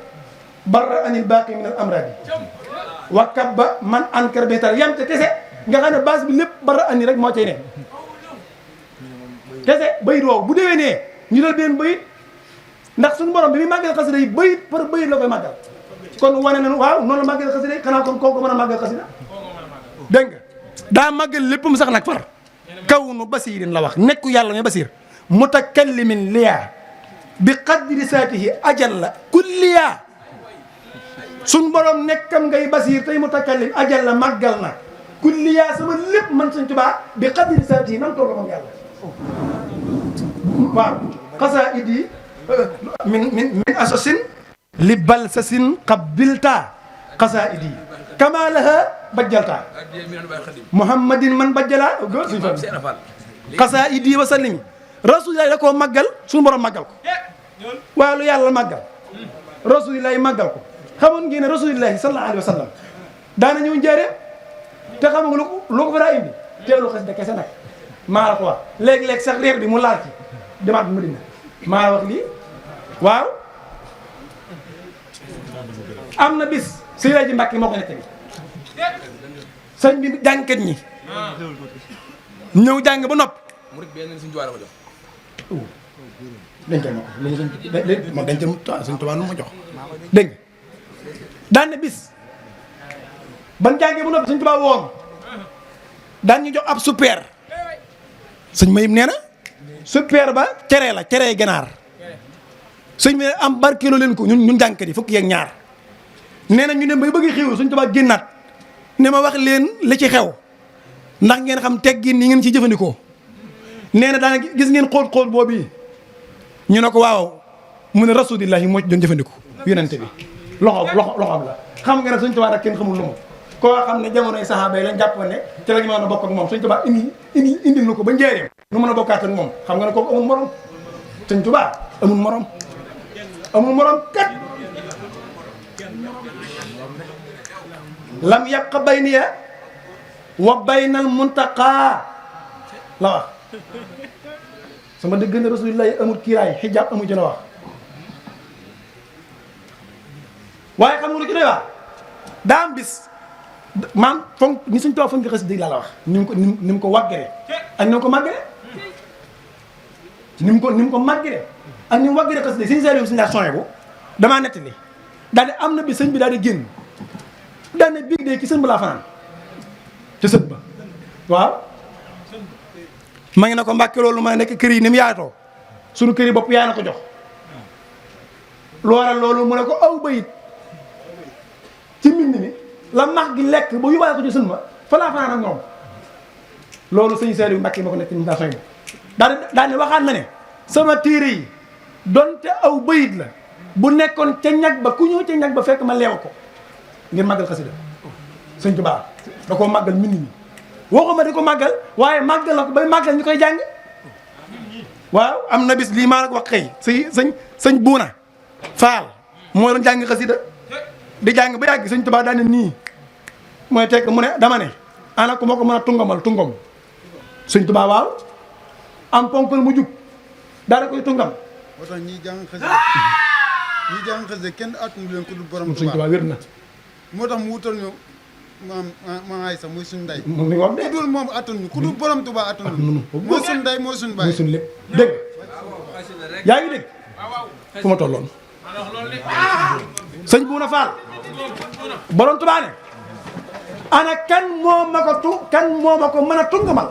[SPEAKER 1] barra anil baaqi min al amradi wa kabba man ankar betal yam te kese nga xam ne base bi lépp barra ani rek moo cay ne kese bayit woowu bu déwee nee ñu dal benn bayit ndax suñu borom bi muy màggal xasida yi bayit par bayit la koy màggal kon wane nañu waaw noonu la màggal xasida yi xanaa kon kooku mën a màggal xasida dégg nga daa màggal léppam sax nag far kaw nu basirin la wax nekku yàlla ne basir mutakallimin liyaa bi qadri saatihi ajal la kulliya suñ borom nekkam ngay basiir tey mutakallim ajal la màggal na kulliya sama lépp man Sëñ Tuubaa bi qadri saatihi nan tooga moom yàlla waaw xasaa'id yi min asasin li balsasin qabilta xasaa'id yi kama laha bajjalta muhammadin man bajjala góor suñ fa xasaa'id yi wa sallimi rasulillah da koo màggal suñu borom màggal ko waaw lu yàlla màggal rasulillah màggal ko xamoon ngeen ne rasulillah sallallahu alayhi wa sallam daana ñëw njëriñ te xam nga lu ko fa daa indi teelu xasida kese nag maa la ko wax léeg-léeg sax réer bi mu laal ci demaat Madina maa la wax lii waaw am na bis Seydi Mbàkke moo ko nekk sëñ bi jàngkat ñi ñëw jàng ba nopp dencal ma ko lu ma dencal Sëñ Tuubaa nu ma jox dégg nga daan ne bis ban jàngee bu noppi Sëñ Tuubaa woon daan ñu jox ab super sëñ Mayib nee na super ba cere la cere ganaar sëñ bi am barkeeloo leen ko ñun jàngkat yi fukki yeeg ñaar nee na ñu ne bay bëgg xew Sëñ Tuubaa génnaat ne ma wax leen li ci xew ndax ngeen xam teggin yi ngeen ci jëfandikoo nee na daana gis ngeen xóot boobu ñu ne ko waaw mu ne rasulillahi moo ci doon jëfandikoo yonente bi loxoom la xam nga nag Sëñ Tuubaa nag kenn xamul lu mu koo xam ne jamonoy saxaaba yi lañ jàppoon ne ci la ñu mën a bokk ak moom Sëñ Tuubaa indil na ko ba njëriñ nu mën a bokkaat ak moom xam nga ne kooku amul morom Sëñ Tuubaa amul morom kat lam yabqa bayniya wa baynal muntaqa la wax sama diggante rasulillahi amul kiiraay xijaab amul ci la wax waaye xam nga lu ci doy wax daa am bis maam fonk ni Sëñ Tuubaa fonk xasida laa la wax ni mu ko waggere ak ni mu ko màggere ni mu ko màggere ak ni mu waggere xasida Sëñ Saaliw Sëñ Soñ bu damaa nettali daal di am na bi sëñ bi daal di génn daal ne biig de ci sën ba laa fanaan ci sën ba waaw ma ngi ne ko Mbàkke loolu ma nekk kër yi ni mu yaatoo suñu kër yi bopp yaa na ko jox lu waral loolu mu ne ko aw bayit ci mbind mi la max gi lekk ba yóbbaale ko ci sën ma fa laa fanaan ak ñoom loolu Sëñ Saaliw Mbàkke ma ko nekk ci daa soñ daal ne waxaat na ne sama téere yi donte aw bayit la bu nekkoon ca ñag ba ku ñëw ca ñag ba fekk ma leew ko ngir màggal xasida Sëñ Tuubaa da koo màggal mbind mi waxuma di ko màggal waaye màggal na ko bay màggal ñu koy jàng waaw am na bis lii maa la ko wax xëy sëñ buuna faal moo doon jàng xasida di jàng ba yàgg Sëñ Tuubaa daane nii mooy tekk mu ne dama ne ana ko moo ko mën a tungom Sëñ Tuubaa waaw am ponkal mu jug daal koy tungam
[SPEAKER 2] moo tax ñiy jàng xasida kenn attanu leen ko du borom
[SPEAKER 1] Sëñ Tuubaa wér na
[SPEAKER 2] moo tax mu wutal ñu maam ay sax muy suñu ndey
[SPEAKER 1] mu ngi wax de
[SPEAKER 2] ku dul moom attanu ñu ku dul borom Tuubaa attanu mooy suñu ndey mooy suñu baay
[SPEAKER 1] mooy suñu lépp dégg yaa ngi dégg fu ma tolloon sëñ Buuna Faal borom Tuubaa ne ana kan moo ma ko mën a tungamal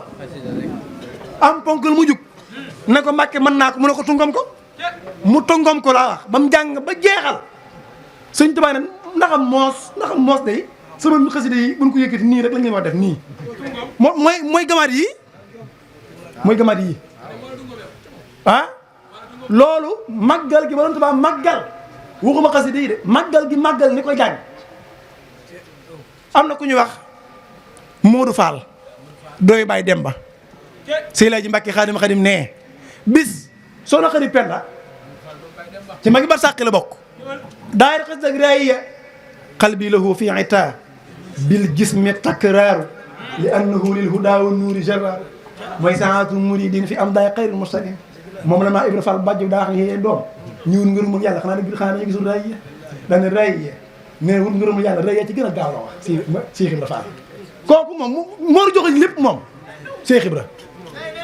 [SPEAKER 1] am ponkal mu jug ne ko Mbàkke mën naa ko mu ne ko tungam ko mu tungam ko laa wax ba mu jàng ba jeexal Sëñ Tuubaa ne ndaxam moos day sama xasida yi buñ ko yëkkati nii rek la ngeen wax def nii mooy gamaat yi ah loolu màggal gi borom Tuubaa màggal waxuma xasida yi de màggal gi màggal ni koy jàng am na ku ñuy wax Modou Fall dooy Baay Demba Sey Laaji Mbàkke Xaadim nee bis soxna Xari Penda ci magi bar sàqi la bokk daayira xasida ak raaya qalbi lahu fi ita bil jismi takraaru li annahu lil hudaa wa nuuri jaraaru mooy saatul muridin fi am daay xayril mursalin moom la maa Ibra Fall bàjj daa xam yee doom ñu wut ngërëmul yàlla xanaa dañu gisul raaya daane raaya nee wut ngërëmul yàlla raaya ci gën a gaaw la wax Cheikh Ibra Fall kooku moom moo joxe lépp moom Cheikh Ibra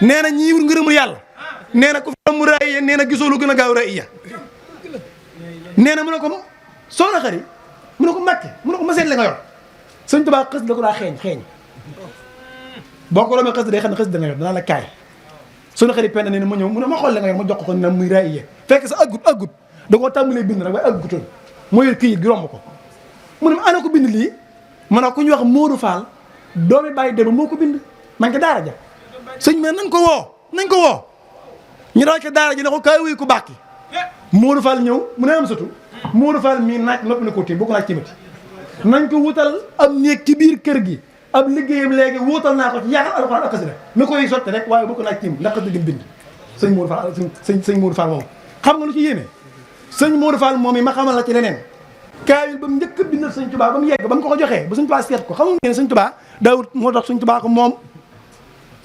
[SPEAKER 1] nee na ñii wut ngërëmul yàlla nee na ku fi mu raaya nee na gisoo lu gën a gaaw raaya nee na mu ne ko soxna Xari mu ne ko Mbàkke mu ne ko ma seet la nga yor Sëñ Tuubaa xës da ko daa xeeñ boo ko romee xës day xam ne xës da nga yor danaa la kaay soxna Xari Penda nee na ma ñëw mu ne ma xool la nga yor ma jox ko na muy raaya fekk sa aggut da koo tàmbalee bind rek waaye aggutoon moo yor kii gi romb ko mu ne ma ana ko bind lii ma ne ku ñu wax Modou Fall doomi Baay Demba moo ko bind man ko daara ja sëñ bi nañ ko woo ñu daal ko daara ji ne ko kaay wuy ku bàkki Modou Fall ñëw mu ne am satu Modou Fall mii naaj noppi na ko téye boo ko naaj timati nañ ko wutal am néeg ci biir kër gi ab liggéeyam léegi wutal naa ko ci yaaxal alxuraan ak xasida na koy sotti rek waaye boo ko naaj tim ndax xasida bind sëñ Modou Fall sëñ Modou Fall moom xam nga lu ci yéeme sëñ Modou Fall moom yi ma xamal la ci leneen kaamil ba mu njëkk a bindal sëñ Tuubaa ba mu yegg ba mu ko joxee ba sëñ Tuubaa seet ko xamul ngeen sëñ Tuubaa daawut moo tax sëñ Tuubaa ko moom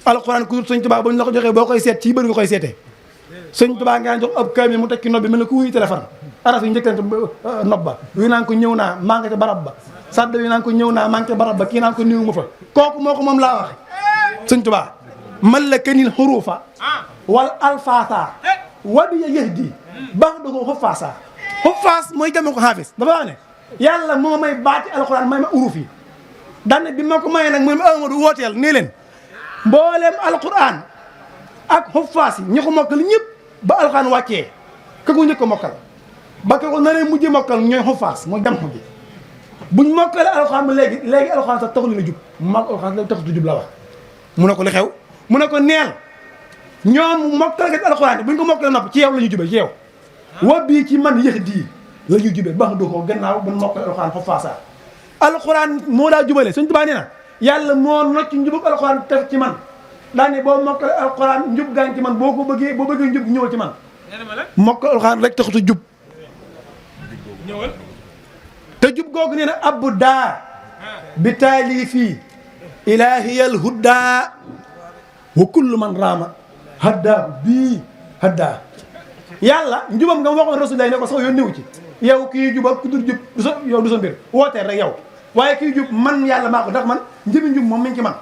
[SPEAKER 1] alxuraan ku dul sëñ Tuubaa ba ñu la ko joxee boo koy seet ci bëri nga koy seetee sëñ Tuubaa nga jox ab kaamil mu tekki nob bi mel ne ku wuyu téléphone araf yi njëkkante nob ba yu naan ko ñëw naa maa nga ca barab ba sadd yu naan ko ñëw naa maa nga ca barab ba kii naan ko néew ma fa kooku moo ko moom laa wax sëñ Tuubaa man la kanil xurufa wal alfaasa wabiya yahdi baax da ko xuffaasa xuffaas mooy jame ko xaafis dafa wax ne yàlla moo may baati alxuraan may ma uruf yi daanne bi ma ko mayee nag mooy ma Amadou wooteel nee leen mbooleem alxuraan ak xuffaas yi ñi ko mokkal ñëpp ba alxuraan wàccee ka ko njëkk a mokkal ba ka ko naree mujjee mokkal ñooy xuffaas mooy jam bi buñ mokkale alxuraan ba léegi alxuraan sax taxul na jub mokk alxuraan la taxut jub la wax mu ne ko li xew mu ne ko neel ñoom mokkale kat alxuraan buñ ko mokkale nopp ci yow la ñu jubee ci yow wa bii ci man yëx dii la ñuy jubee baax doo ko gannaaw buñ mokkale alxuraan fa faasa alxuraan moo daa jubale Sëñ Tuubaa nee na yàlla moo nocc njubug alxuraan tef ci man daa ne boo mokkale alxuraan njub gaañ ci man boo bëggee njub ñëwal ci man mokkale alxuraan rek taxutu jub
[SPEAKER 3] ñëwal
[SPEAKER 1] te jub googu nee na abbu daa bi taalifi ilahiyal hudda wa kullu man raama hadda bii hadda yàlla njubam nga waxoon rasulullah ne ko sax yoon néew ci yow kii jub ak ku dul jub du sa yow du sa mbir wooteel rek yow waaye kii jub man yàlla maa ko ndax man njëbi njub moom mi ngi ci man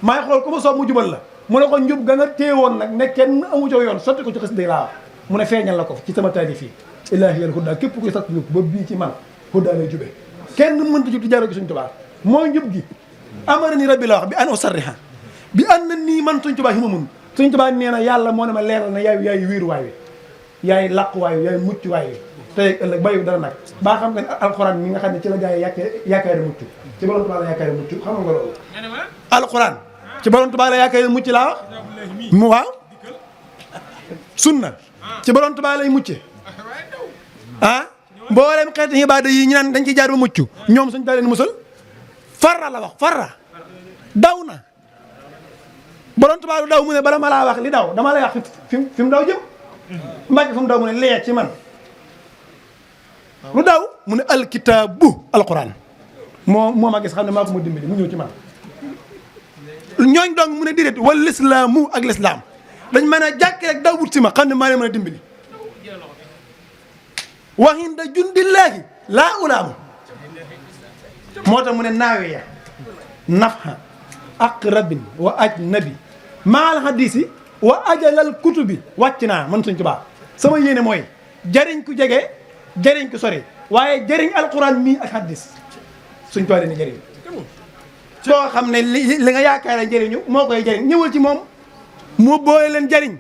[SPEAKER 1] maay xool ku ma soob mu jubal la mu ne ko njub ga nga téewoon nag ne kenn amu coow yoon sotti ko ci xës day laa wax mu ne feeñal la ko ci sama taalif yi ilahiyal hudda képp kuy sax njub ba bii ci man hudda lay jube kenn mënta jub ci jaaroo ci Sëñ Tuubaa mooy njub gi amara ni rabbi la wax bi an usarriha bi an na nii man Sëñ Tuubaa yi ma mun Sëñ Tuubaa nee na yàlla moo ne ma leeral na yaay wéeruwaay wi yaay làquwaay wi yaay muccuwaay wi tey ëllëg bayu dara nag baa xam nga ne alxuraan mi nga xam ne ci la gaa yi yaakaari mucc ci borom Tuubaa la yaakaari mucc xam nga loolu alxuraan ci borom Tuubaa la yaakaari mucc laa wax mu waaw sunna ci borom Tuubaa lay mucce ah mboolem xeeti ibaada yi ñu naan dañ ci jaar ba mucc ñoom Sëñ Tuubaa leen musal farra la wax farra daw na borom Tuubaa lu daw mu ne bala ma laa wax li daw dama lay wax fi mu daw jëm mbàcc fu mu daw mu ne lee ci man lu daw mu ne alkitaabu alquran moo ma gis xam ne maa ko ma dimbali mu ñëw ci man ñooñ dong mu ne déedéet wal lislaamu ak lislaam dañ mën a jàkk rek daw wut si ma xam ne maa leen mën a dimbali waxinda jundillaahi laa ulaamu moo tax mu ne naawiya nafha aqrabin wa ajnabi maal hadisi wa ajalal kutubi wàcc naa man Sëñ Tuubaa sama yéene mooy jariñ ku jege jariñ ku sori waaye jariñ alquran mii ak hadis Sëñ Tuubaa leen jariñ koo xam ne li nga yaakaar njëriñu moo koy jariñ ñëwal ci moom moo booy leen jariñ